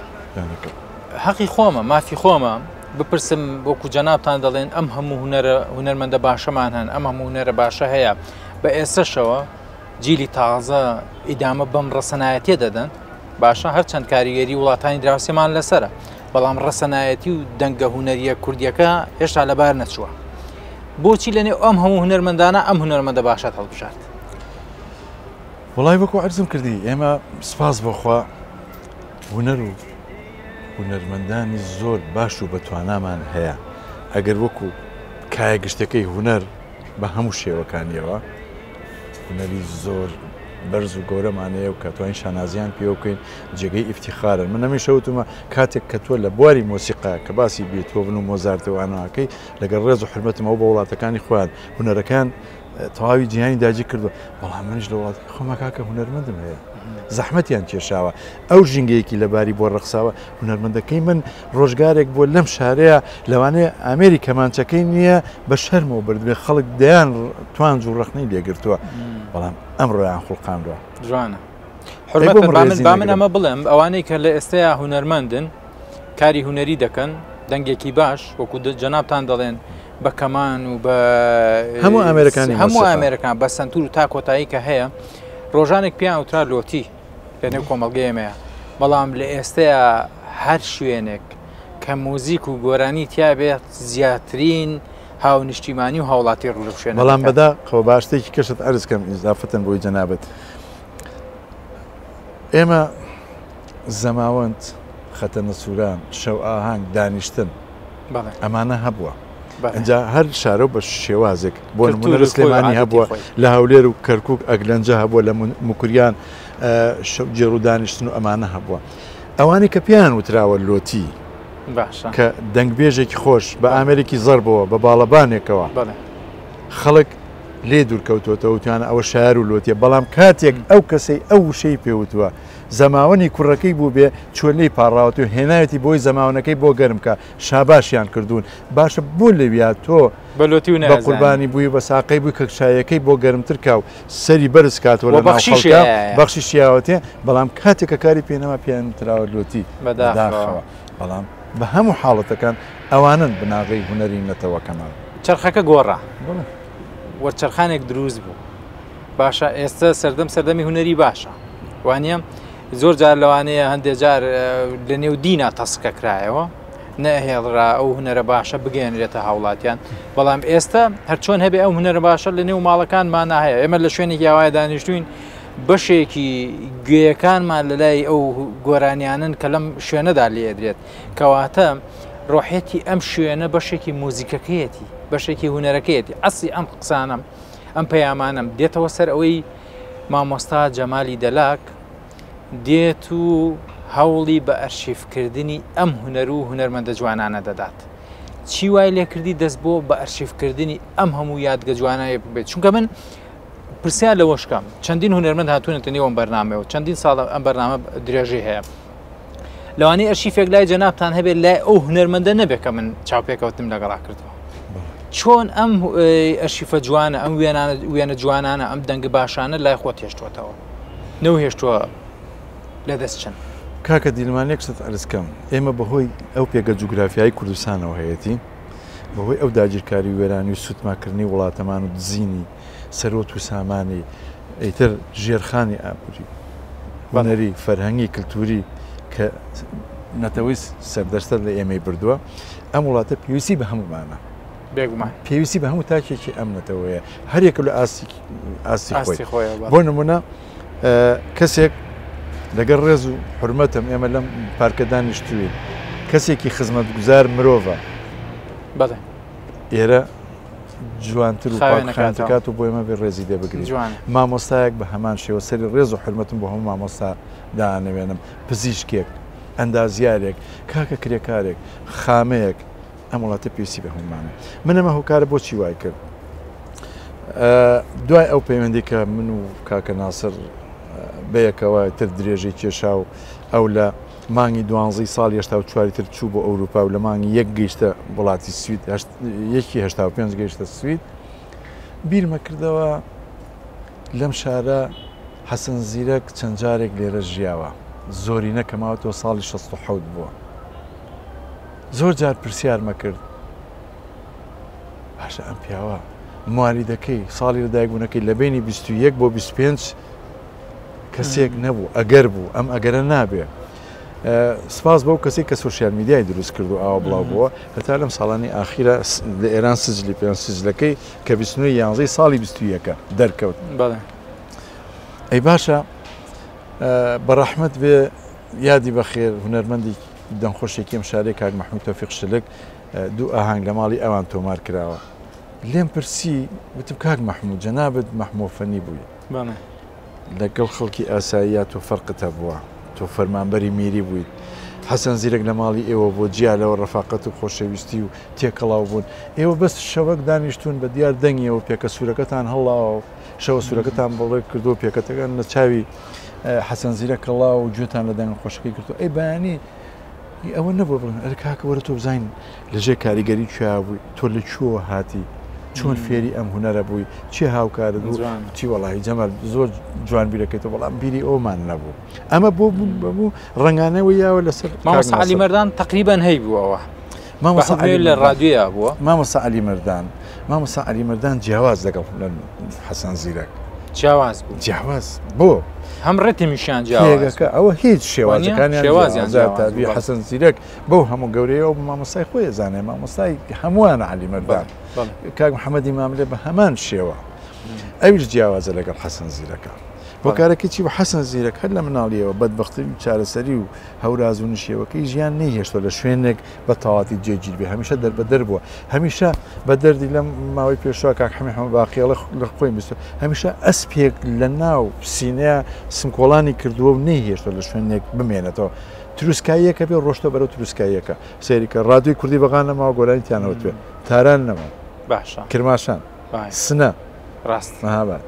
حەقی خۆمە، مافی خۆمە بپرسم وەکو جەنابتان دەڵێن ئەم هەموو هونەرمەندە باشەمان هەن، ئەم هەموو هونەرە باشە هەیە، بە ئێستەشەوە جیلی تازە ئیدامە بەم ڕەسەنایەتیە دەدەن. باشە هەرچەند کاریگەری وڵاتانی دراوسێمان لەسەرە، بەڵام ڕەسەنایەتی و دەنگە هونەریە کوردیەکە هێشتا لەبار نەچووە. بۆچی لەنێو ئەم هەموو هونەرمەندانە ئەم هونەرمەندە باشەت هەڵبژارد؟ وڵای وەکو عەرزم کردی ئێمە سپاس بۆخوا هونەر و هونەرمەندانی زۆر باش و بەتوانامان هەیە. ئەگەر وەکو کایە گشتەکەی هونەر بە هەموو شێوەکانیەوە هونەری زۆر بەرز و گەورەمان هەیە و کە توانین شانازیان پێوە بکەین جێگەی ئیفتیخارن. من هەمیشە وتومە کاتێک کە تۆ لە بواری مۆسیقا کە باسی بێتۆڤن و مۆزارت و ئاناکەی لەگەڵ ڕێز و حرمەتمەوە بە وڵاتەکانی خۆیان هونەرەکان تەواوی جیهانی داگیر کردووە، بەڵام منیش لە وڵاتەکەی خۆما کاکە هونەرمەندم هەیە. زەحمەتیان کێشاوە ئەو ژینگەیەکی لەباری بۆ ڕەخساوە هونەرمەندەکەی من ڕۆژگارێک بووە لەم شارەیە لەوانەیە ئامێری کەمانچەکەی نییە بە شەرمەوە بردبێ خەڵک دەیان توانج و ڕەخنەی لێگرتووە بەڵام ئەمڕۆیان خوڵقانرا. جوانە. حورمەتت با من با من ئەمە بڵێم ئەوانەی کە لە ئێستەیا هونەرمەندن کاری هونەری دەکەن دەنگێکی باش وەکو جەنابتان دەڵێن بە کەمان و بە هەموو ئامێرەکانی هەموو ئامێرەکان بە سنتور و تا کۆتایی کە هەیە ڕۆژانێک پێیان وترا لۆتی لە نێو کۆمەڵگەی ئێمەیە بەڵام لە ئێستەیە هەر شوێنێک کە موزیک و گۆرانی تیابێت زیاترین هاونیشتیمانی و هاوڵاتی ڕوو لەو شوێنە بەڵام دەکات. بەدا خەوە با شتێکی کەشت عەرز کەم ئیزافەتەن بۆی جەنابت ئێمە زەماوەند خەتەنە سووران شەو ئاهەنگ دانیشتن بەڵێ ئەمانە هەبووە بەڵێ ئینجا هەر شارە و بە شێوازێک بۆ نمونە کلتوری لە خۆی و سلێمانی عادەتی هەبووە خۆی. لە هەولێر و کەرکوک ئەگلەنجە هەبووە لە موکریان شەوگێڕ و دانیشتن و ئەمانە هەبووە ئەوانەی کە پێیان وتراوە لۆتی باشە کە دەنگبێژێکی خۆش بە ئامێرێکی زەربەوە بە باڵەبانێکەوە بەڵێ خەڵک لێ دوورکەوتۆتەوە وتویانە ئەوە شار و لۆتیە بەڵام کاتێک ئەو کەسەی ئەو وشەی پێوتووە زەماوەنی کوڕەکەی بوو بێ چوە لێی پاڕاوەتەوە هێناوێتی بۆی زەماوەنەکەی بۆ گەرم کا شاباشیان کردوون باشە بۆ لەویا تۆ بە لۆتی و بە نازانی قوربانی بووی و بە ساقەی بووی کە چایەکەی بۆ گەرمتر کا و سەری بەرز کاتەوە و لە ناو بەخشیشی خەڵکا هەیە. بەخشیشی یاوەتێ بەڵام کاتێک کە کاری پێ نەما پێیان وتراوە لۆتی بەداخەوە. بەداخەوە بەڵام بە هەموو حاڵەتەکان ئەوانەن بناغەی هونەری نەتەوەکەمان. چەرخەکە گۆڕا. بەڵێ. وەرچەرخانێک دروست بوو. باشە ئێستا سەردەم سەردەمی هونەری باشە وانە زۆر جار لەوانەیە هەندێک جار لە نێو دینا تەسکە کرایەوە نەهێڵرا ئەو هونەرە باشە بگەێنرێتە هاوڵاتیان بەڵام ئێستا هەرچۆن هەبێ ئەو هونەرە باشە لە نێو ماڵەکانمانە هەیە ئێمە لە شوێنێکی ئاوای دانیشتوین بەشێکی گوێیەکانمان لە لای ئەو گۆرانیانن کە لەم شوێنەدا لێدرێت کەواتە ڕۆحەتی ئەم شوێنە بەشێکی موزیکەکەیەتی بەشێکی هونەرەکەیەتی ئەسی ئەم قسانم ئەم پەیامانەم دێتەوە سەر ئەوەی مامۆستا جەمالی دەلاک دێت و هەوڵی بە ئەرشیفکردنی ئەم هونەر و هونەرمەندە جوانانە دەدات. چی وای لێکردی دەست بۆ بە ئەرشیفکردنی ئەم هەموو یادگە جوانایە ببێت چونکە من پرسیار لەوەش کەم چەندین هونەرمەند هاتوونەتە نێو ئەم بەرنامەیەوە چەندین ساڵ ئەم بەرنامە درێژەی هەیە لەوانەیە ئەرشیفێک لای جەنابتان هەبێت لای ئەو هونەرمەندە نەبێت کە من چاوپێکەوتنم لەگەڵا کردووە چۆن ئەم ئەرشیفە جوانە ئەم وێنانە وێنە جوانانە ئەم دەنگ باشانە لای خۆت هێشتوەتەوە نەوهێشتووە لە دەست چن. کاکە دیلمان یەک شتت عەرز کەم ئێمە بەهۆی ئەو پێگە جوگرافیایی کوردستانەوە هەیەتی بەهۆی ئەو داگیرکاری و وێرانی و سوتماکردنی وڵاتەمان و دزینی سەروەت و سامانی ئیتر ژێرخانی ئابووری هونەری فەرهەنگی کلتوری کە نەتەوەی سەردەستە لە ئێمەی بردووە ئەم وڵاتە پێویستی بە هەموومانە بێگومان پێویستی بە هەموو تاکێکی ئەم نەتەوەیە هەرێکە لە ئاستی ئاستی خۆی ئاستی خۆیە بەڵێ. بۆ نمونە کەسێک لەگەڵ ڕێز و حرمەتم ئێمە لەم پارکە دانیشتوین کەسێکی خزمەتگوزار مرۆڤە بەڵێ ئێرە جوانتر و پاکخاوێنتر کات و بۆ ئێمە بێ ڕێزی لێ بگرین. مامۆستایەک بە هەمان شێوە سەری ڕێز و حورمەتم بۆ هەموو مامۆستا دانەوێنم، پزیشکێک، ئەندازیارێک، کاکە کرێکارێک، خامەیەک، ئەم وڵاتە پێویستی بە هەموومانە. من ئەمە هۆکارە بۆچی وای کرد؟ دوای ئەو پەیوەندی کە من و کاکە ناسر بەیەکەوە تر درێژەی کێشا و ئەو لە مانگی دوانزەی ساڵی 84 تر چوو بۆ ئەوروپا و لە مانگی یەک گەیشتە وڵاتی سوید یەکی 85 گەیشتە سوید بیرمە کردەوە لەم شارە حەسەن زیرەک چەند جارێک لێرە ژیاوە زۆرینە کە ماوەتەوە ساڵی 67 بووە زۆر جار پرسیارمە کرد باشە ئەم پیاوە موالیدەکەی ساڵی لەدایکبوونەکەی لە بینی 21 بۆ 25 کەسێک نەبوو ئەگەر بوو ئەم ئەگەرە نابێ سپاس بەو کەسی کە سوسیال میدیای دروست کرد و ئاوا بڵاو بووە هەتا لەم ساڵانی ئاخیرە لە ئێران سجلی پێ سجلەکەی کە 29 یانزەی ساڵی 21 دەرکەوت ئەی باشە بەڕەحمەت بێ یادی بەخێر هونەرمەندی دەنگخۆشێکی ئەم شارەی کاک مەحمود تۆفیق شلک دوو ئاهەنگ لە ماڵی ئەوان تۆمار کراوە لێم پرسی وتم کاک مەحمود جەنابت مەحمۆ فەنی بووی لەگەڵ خەڵکی ئاساییا تۆ فەرقت هەبووە، تۆ فەرمانبەری میری بوویت. حەسەن زیرەک لە ماڵی ئێوە بووە، جیا لەوە ڕەفاقەت و خۆشەویستی و تێکەڵاو بوون. ئێوە بەس شەوەک دانیشتوون بە دیار دەنگیەوە پێکە سوورەکەتان هەڵڵاوە و شەوە سوورەکەتان بەڵێ کردو پێکەتەکان لە چاوی حەسەن زیرە کەڵا و گوێتان لە دەنگە خۆشەکەی گرتو ئەی بەیانی ئەوە نەبوو بڵێن ئەرێ کاکە وەرە تۆ بزانین لەژێر کاریگەری کوێ بووی تۆ لە کوێوە هاتی چۆن فێری ئەم هونەرە بووی چی هاوکارت بوو چی وەڵی جەمال زۆر جوان بیرەکەیتەوە بەڵام بیری ئەومان نەبوو ئەمە بۆ بوو ڕەنگانەوە یاوە لەسەر مامۆستا عەلی مەردان تقریبا هەی بووەوە مامۆستا عەلی لە ڕادیۆیا بووە مامۆستا عەلی مەردان مامۆستا عەلی مەردان جیاواز لەگەڵ حەسەن زیرەک جیاواز بوو جیاواز بۆ هەم ڕێتمیشیان جیاوازەکە ئەوە هیچ شێوازەکانیان شێوازیان جیاوازی حەسەن زیرەک بەو هەموو گەورەیە و مامۆستای خۆی زانێ مامۆستای هەمووان عەلی مەردان کاک محەممەدی ماملێ بە هەمان شێوە ئەویش جیاوازە لەگەڵ حەسەن زیرەکە هۆکارەکەی چی بوو حەسەن زیرەک هەر لە مناڵیەوە بەدبەختی و چارەسەری و هەوراز و نشێوەکەی ژیان نەیهێشتوە لە شوێنێک بە تەواتی جێگیر بێ هەمیشە دەربەدەر بووە هەمیشە بە دەردی لەم ماوەی پێشوە کاک حەمە حەمە باقیڵە لە خۆی بیست هەمیشە ئەسپێک لە ناو سینەیە سمکۆڵانی کردووە و نەیهێشتوە لە شوێنێک بمێنێتەوە تروسکاییەکە بێ ڕۆشتە بەرەو تروسکاییەکە سەیریکە ڕادیۆی کوردی بەغا نەماوە گۆرانی تیانەوەتوێ تاران نەما باشە کرماشان سنە ڕاست مەهاباد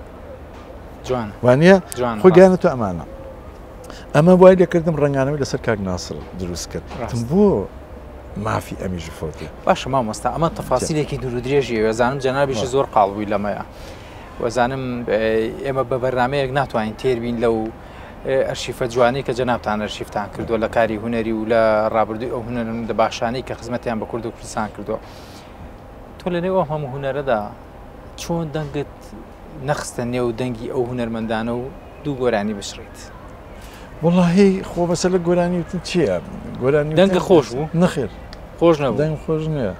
جوان وانە خۆی گیانە تۆ ئەمانە ئەمە وای لێکردم ڕنگانەوەی لەسەر کاک ناسر دروست کرد بۆ مافی ئەمیش فۆتی باشە مامۆستا ئەمە تەفاسیلێکی دوور و درێژی وێزانم جەنابیشی زۆر قاڵ بووی لەمەیە وەزانم ئێمە بە بەرنمەیەک ناتوانین تێربین لەو ئەرشیفە جوانی کە جەنابتان ئەرشیفتان کردووە لە کاری هونەری و لە ڕابردووی ئەو هونەرمەندە باشانەی کە خزمەتیان بە کورد و کوردستان کردووە تۆ لە نێو ئەو هەموو هونەرەدا چۆن دەنگت نەخستە نێو دەنگی ئەو هونەرمەندانە و دوو گۆرانی بچڕیت؟ وەڵاهی خۆ بەسە لە گۆرانی وتن چییە؟ گۆرانی دەنگە خۆش بوو؟ نەخێر خۆش نەبوو دەنگ خۆش نییە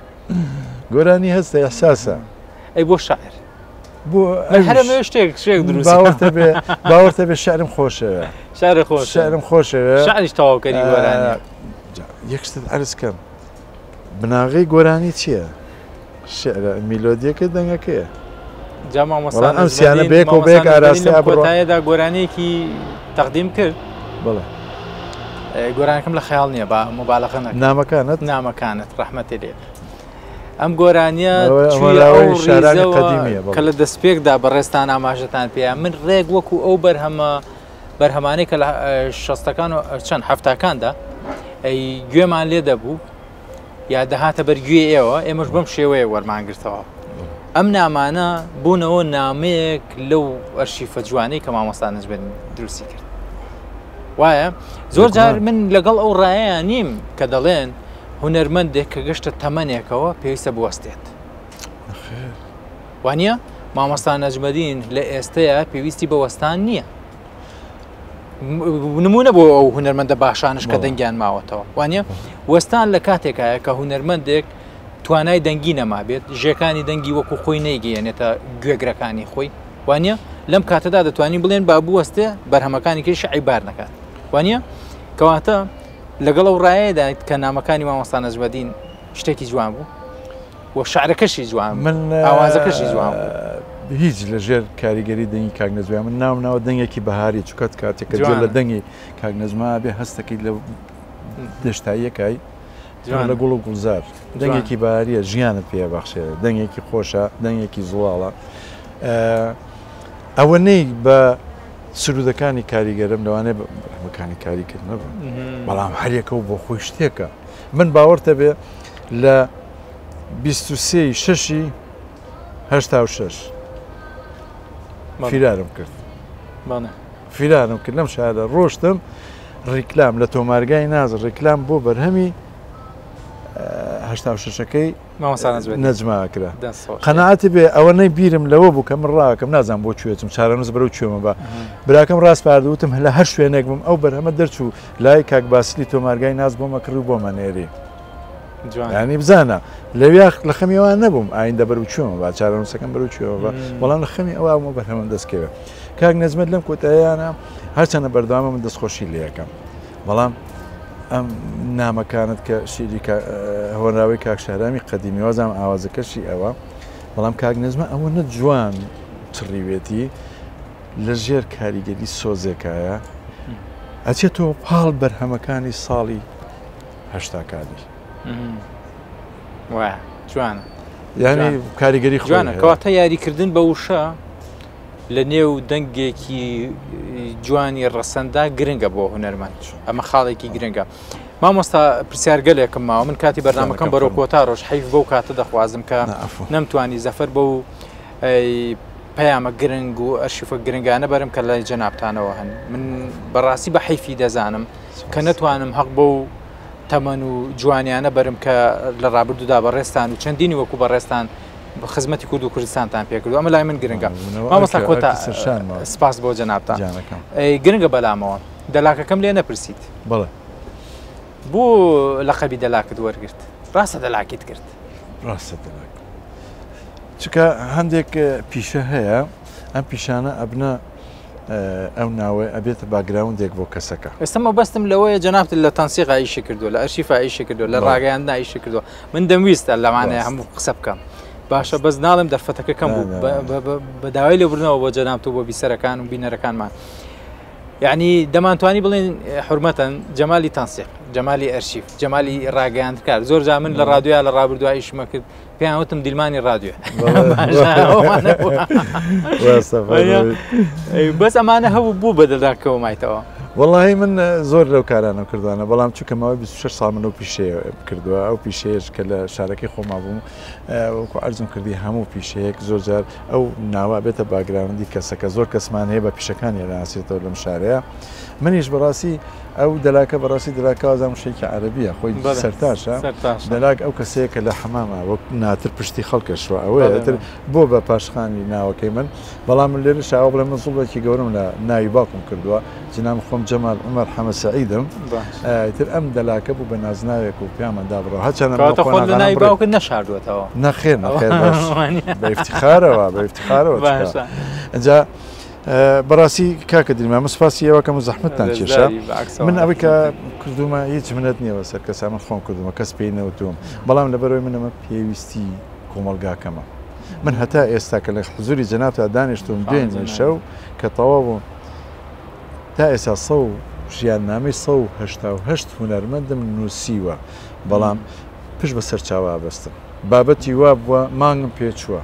گۆرانی هەستە ئیحساسە ئەی بۆ شاعر بۆ هەرمێ شتێک شتێک دروست باوەڕتە بێ باوەڕتە بێ شعرم خۆشەوێ شعر خۆش شعرم خۆشەوێ شعریش تەواوکەری گۆرانی یەک شتت عەرز کەم بناغەی گۆرانی چییە؟ شعرە میلۆدیەکە دەنگەکەیە. جا مامۆستا ئەم سیانە بەیەکەوە بەیەک ئاراستەیا بڕۆن. کۆتایەدا گۆرانیەکی تەقدیم کرد. بەڵێ. گۆرانەکەم لە خەیاڵ نییە با مبالغە نەکەم. نامەکانت؟ نامەکانت ڕەحمەتی لێ بێت. ئەم گۆرانیە چوویە ئەو ڕیزەوە کە لە دەستپێکدا بەڕێزتان ئاماژەتان پێیا من ڕێک وەکو ئەو بەرهەمە بەرهەمانەی کە لە شەستەکان و چەند حەفتاکاندا گوێمان لێ دەبوو یا دەهاتە بەر گوێی ئێوە ئێمەش بەم شێوەیە وەرمانگرتەوە ئەم نامانە بوونەوە نامەیەک لەو ئەرشیفە جوانەی کە مامۆستا نەجمەدین دروستی کرد وایە زۆر جار من لەگەڵ ئەو ڕایەیان نیم کە دەڵێن هونەرمەندێک کە گەشتە تەمەنێکەوە پێویستە بوەستێت وانە مامۆستا نەجمەدین لە ئێستەیە پێویستی بە وەستان نییە نمونە بۆ ئەو هونەرمەندە باشانش کە دەنگیان ماوەتەوە وانە وەستان لە کاتێکایە کە هونەرمەندێک توانای دەنگی نەمابێت ژێکانی دەنگی وەکو خۆی نەیگەیەنێتە گوێگرەکانی خۆی وانە لەم کاتەدا دەتوانین بڵێن با بوەستێ بەرهەمەکانی کەی شعیبار نەکات وانە کەواتە لەگەڵ ئەو ڕایەدا کە نامەکانی مامۆستا نەجمەدین شتێکی جوان بوو و شعرەکەشی جوان من ئاوازەکەشی جوان هیچ لە ژێر کاریگەری دەنگی کاک نەجما من ناوم ناوە دەنگێکی بەهاری چکات کاتێک کە جوان لە دەنگی کاک نەجما بێ هەستەکەی لە دەشتاییەکای جوان لە گوڵ و گوڵزار دەنگێکی باریە ژیانت پێ بەخشێ دەنگێکی خۆشە دەنگێکی زوڵاڵە ئەوە نەی بە سرودەکانی کاریگەرم لەوانەیە بەرهەمەکانی کاریگەر نەبن بەڵام هەریەکە و بۆ خۆی شتێکە من باوەڕتە بێ لە 23 شەشی 86 فیرارم کرد فیرارم کرد لەم شارە ڕۆشتم ڕیکلام لە تۆمارگای ناز ڕیکلام بۆ بەرهەمی 86ەکەی نەجما کرا قەناعەتی بێ ئەوەنەی بیرم لەوە بوو کە من ڕاکەم نازانم بۆ کوێ چم چارەنووس بەرەو کوێمە بە براکەم ڕاسپارد وتم لە هەر شوێنێک بم ئەو بەرهەمە دەرچوو لای کاک باسلی تۆمارگای ناز بۆمە کڕی و بۆمە نێری ینی بزانە لەویا لە خەمی ئەوان نەبووم ئایندە بەرەو کوێمە با چارەنووسەکەم بەرەو کوێوە بە بەڵام لە خەمی ئەوە ئەومە بەرهەمم دەستکەوێت کاک نەجمەت لەم کۆتاییانە هەرچەنە بەردەوامە من دەستخۆشی لێ ئەکەم بەڵام ئەم نامەکانت کە شیری هۆنراوەی کاک شەهرامی قەدیمی وازام ئاوازەکەشی ئەوە بەڵام کاک نەجمە ئەوە نە جوان چڕیوێتی لە ژێر کاریگەری سۆزێکایە ئەچێتەوە پاڵ بەرهەمەکانی ساڵی هەشتاکانی جوانە یعنی کاریگەری جوانە کەواتە یاریکردن بە وشە لە نێو دەنگێکی جوانی ڕەسەندا گرنگە بۆ هونەرمەند، ئەمە خاڵێکی گرنگە. مامۆستا پرسیارگەلێکم ماوە، من کاتی بەرنامەکەم بەرەو کۆتا ڕۆژ حەیف بەو کاتە دەخوازم کە نەمتوانی زەفەر بەو پەیامە گرنگ و ئەرشیفە گرنگانە بەرم کە لای جەنابتانەوە هەن. من بەڕاستی بە حەیفی دەزانم کە نەتوانم هەق بەو تەمەن و جوانیانە بەرم کە لە ڕابردوودا بەڕێزتان و چەندینی وەکو بەڕێزتان خزمەتی کورد و کوردستانتان پێکردو، ئەمە لای من گرنگە. مامۆستا کۆتا سپاس بۆ جەنابتان، گرنگە بەلامەوە دەلاکەکەم لێ نەپرسیت. بەڵێ. بۆ لەقەبی دەلاکت وەرگرت؟ ڕاستە دەلاکیت کرد؟ ڕاستە دەلاک، چکە هەندێک پیشە هەیە ئەم پیشانە ئەبنە ئەو ناوەی ئەبێتە باگراوندێک بۆ کەسەکە. ئێستا مەبەستم لەوەیە جەنابت لە تەنسیقا ئیشی کردووە، لە ئەرشیفا ئیشی کردووە، لە ڕاگەیاندنا ئیشی کردووە، من دەمویستە لەوانەیە هەموو قسە بکەم. باشە بەس ناڵێم دەرفەتەکە کەم بوو، بە داوای لێبوردنەوە بۆ جەنابت و بۆ بیسەرەکان و بینەرەکانمان. یعنی دەمانتوانی بڵێن حرمەتەن جەمالی تەنسیق، جەمالی ئەرشیف، جەمالی ڕاگەیاندکار. زۆر جا من لە ڕادیۆیا لە ڕابردووە ئیشمە کرد، پێیان وتم دیلمانی ڕادیۆ. بەس ئەمانە هەبوو بوو بە دەلاکەوە مایتەوە. وەڵی من زۆر لەو کارانە کردوانە، بەڵام چونکە ماوەی 26 ساڵ من ئەو پیشەیە کردووە، ئەو پیشەیەش کە لە شارەکەی خۆما بووم وەکو عەرزم کردی هەموو پیشەیەک زۆر جار ئەو ناوە بێتە باگراوندی کەسەکە. زۆر کەسمان هەیە بە پیشەکانی ناسێتەوە لەم شارەیە. منیش بەڕاستی ئەو دەلاکە بەڕاستی دەلاکە وازانم شتێکی عەرەبیە، خۆی سەرتاشە. دەلاک ئەو کەسەیە کە لە حەمامە وەک ناتر پشتی خەڵکەشوە، ئەوەیە تر بۆ بە پاشخانی ناوەکەی من. بەڵام من لێرە شاوە بڵێم من زوڵێکی گەورەم لە ناوی باوکم کردووە، جنام خۆم جەمال عومەر حەمە سەعیدم. تر ئەم دەلاکە بوو بە نازناوێک و پیامان دابڕەوە. هەرچەندە من خۆت لە ناوی باوکت نەشاردووەتەوە. نەخێر نەخێر، بە ئیفتیخارەوە، بە ئیفتیخارەوە. ئینجا بەڕاستی کاکە دریما من سوپاسی ئێوەکەم و زەحمەتتان کێشا. من ئەوەی کە کردومە هیچ منەت نییە بەسەر کەسا، من خۆم کردومە، کەس پێی نەوتوم، بەڵام لەبەرەوەی من ئەمە پێویستی کۆمەڵگاکەمە. من هەتا ئێستا کە لە حزوری جەنابتا دانیشتوم دوێنێ شەو کە تەواو بووم تا ئێستا سە و ژیاننامەی 188 هونەرمەندم نووسیوە، بەڵام پشت بە سەرچاوە ئەبەستم. بابەتی وا بووە مانگم پێچووە،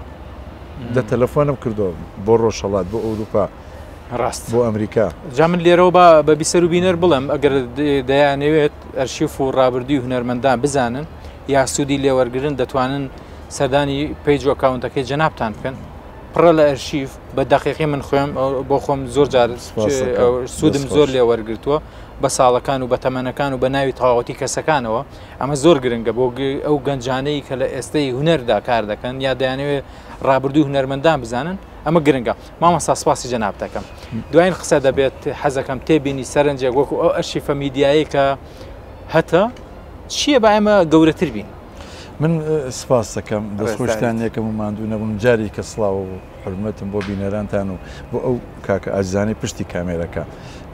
دە تەلەفۆنم کردەوە بۆ ڕۆژهەڵات، بۆ ئەوروپا، ڕاست بۆ ئەمریکا. جا من لێرەوە با بە بیسەر و بینەر بڵێم ئەگەر دەیانەوێت ئەرشیف و ڕابردووی هونەرمەندان بزانن یا سوودی لێوەرگرن، دەتوانن سەردانی page و ئەکاونتەکەی جەنابتان بکەن. پڕە لە ئەرشیف بە دەقیقی من خۆم بۆ خۆم زۆر جار سوودم زۆر لێوەرگرتووە بە ساڵەکان و بە تەمەنەکان و بە ناوی تەواوەتی کەسەکانەوە. ئەمە زۆر گرنگە بۆ ئەو گەنجانەی کە لە ئێستەی هونەردا کار دەکەن یا دەیانەوێت ڕابردووی هونەرمەندان بزانن، ئەمە گرنگە. مامۆستا سپاسی جەناب دەکەم. دوایین قسە دەبێت حەزەکەم تێبینی سەرنجێک وەکو ئەو ئەرشیفە میدیایی کە هەتە چییە با ئێمە گەورەتر بین؟ من سپاس دەکەم، دەستخۆشتان یەکەم و ماندوو نەبوون. جاری کە سڵاو و حرمەتم بۆ بینەرانتان و بۆ ئەو کاکە ئازیزانەی پشتی کامێرەکە.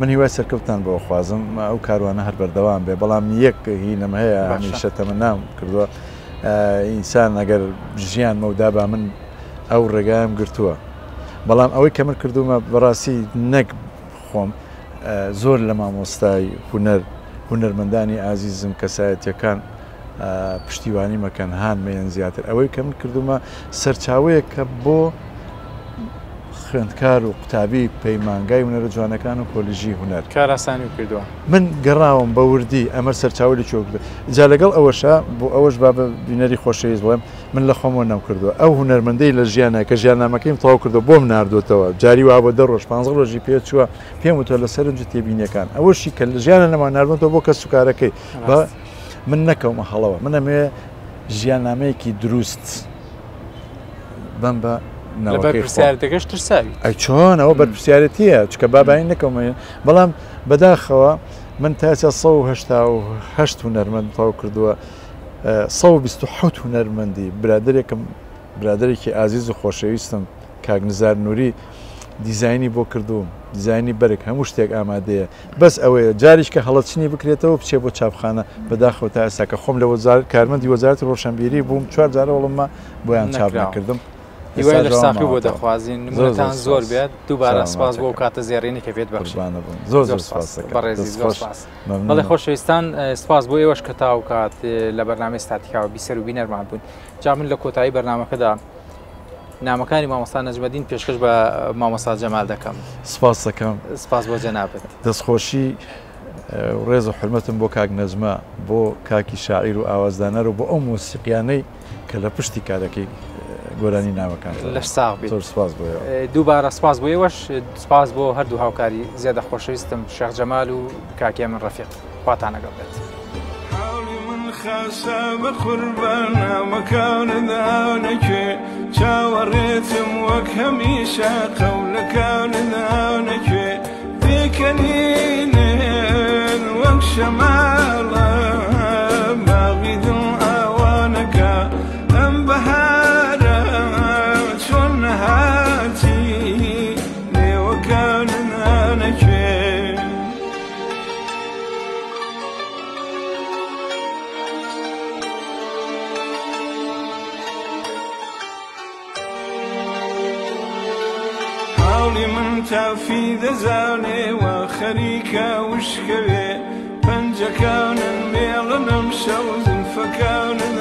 من هیوای سەرکەوتتان بۆ خوازم، ئەو کاروانە هەر بەردەوام بێ، بەڵام یەک هینم هەیە هەمیشە تەمەنام کردووە، ئینسان ئەگەر ژیان مەودا با من ئەو ڕێگایم گرتووە، بەڵام ئەوەی کە من کردومە بەڕاستی نەک خۆم، زۆر لە مامۆستای هونەر، هونەرمەندانی ئازیزم، کەسایەتیەکان پشتیوانی مەکەن، هان مەیەن زیاتر. ئەوەی کە من کردومە سەرچاوەیەکە بۆ خوێندکار و قوتابی پەیمانگای هونەرە جوانەکان و کۆلیژی هونەر. کاراسانی کردووە. من گەڕاوم بە وردی ئەمە سەرچاوە لە کوێ کردووە. جا لەگەڵ ئەوەشا بۆ ئەوەش با بە بینەری خۆشەویست بڵێم من لە خۆمەوە نەم کردووە. ئەو هونەرمەندەی لە ژیانە کە ژیاننامەکەیم تەواو کردووە بۆم ناردووەتەوە، جاری وا بۆ 10 ڕۆژ 15 ڕۆژی پێ چووە، پێم وتووە لە سەرنج و تێبینیەکان ئەوەشی کە لە ژیانە نەما ناردووەتەوە بۆ کەسوکارەکەی. بە من نەکەومە هەڵەوە، من ئەمەوێ ژیاننامەیەکی دروست بەم بە لە بەرپرسیارەتەکەش ترساوی. ئەی چۆن ئەوە بەرپرسیارەتیە، چونکە بابایی نەکەومە. بەڵام بەداخەوە من تا ئێستا 188 هونەرمەند تەواو کردووە، 127 هونەرمەندی برادێکم، برادێکی ئازیز و خۆشەویستم کاک نزار نووری دیزاینی بۆ کردووم، دیزاینی بەرگ هەموو شتێک ئامادەیە، بەس ئەوەیە جاریش کە هەڵەچنی بکرێتەوە بچێ بۆ چاپخانە. بەداخەوە تا ئێستا کە خۆم لە کارمەندی وەزارەتی ڕۆشنبیری بووم 4 جارە وەڵمە بۆیان چاپ نەکردم. هیوای لە ساقی بۆ دەخوازین، نمونەتان زۆر بێت. دووبارە سپاس بۆ کاتە زێڕینی کە پێت بەخشی. زۆر زۆر سپاس بەڕێزی، زۆر سپاس. بەڵێ خۆشەویستان، سپاس بۆ ئێوەش کە تاو کات لە بەرنامەی ستاتیکاوە بیسەر و بینەرمان بوون. جا من لە کۆتایی بەرنامەکەدا نامەکانی مامۆستا نەجمەدین پێشکەش بە مامۆستا جەمال دەکەم. سپاس دەکەم. سپاس بۆ جەنابت. دەستخۆشی ڕێز و حورمەتم بۆ کاک نەجمە، بۆ کاکی شاعیر و ئاوازدانەر و بۆ ئەو مۆسیقیانەی کە لە پشتی کارەکەی گۆرانی نامەکان. لەش ساغ بیت. زۆر سپاس بۆ ئێوە. دووبارە سپاس بۆ ئێوەش، سپاس بۆ هەردوو هاوکاری زێدە خۆشەویستم شێخ جەمال و کاک هێمن ڕەفیق. خواتان لەگەڵ بێت. حاڵی من خاسە بە قوربان نامەکانت ئانەکێ، چاوەڕێتم وەک هەمیشە قەولەکانت ئانەکێ، پێکەنینێن وەک شەماڵە باغی دڵ ئاوانەکە، ئەم بەهارە چۆن نەهاتی لێوەکانت ئانەکێ. حاڵی من تافی دەزانێ و خەریکە وشکەوێ، پەنجەکانن مێڵنم شەو زلفەکانت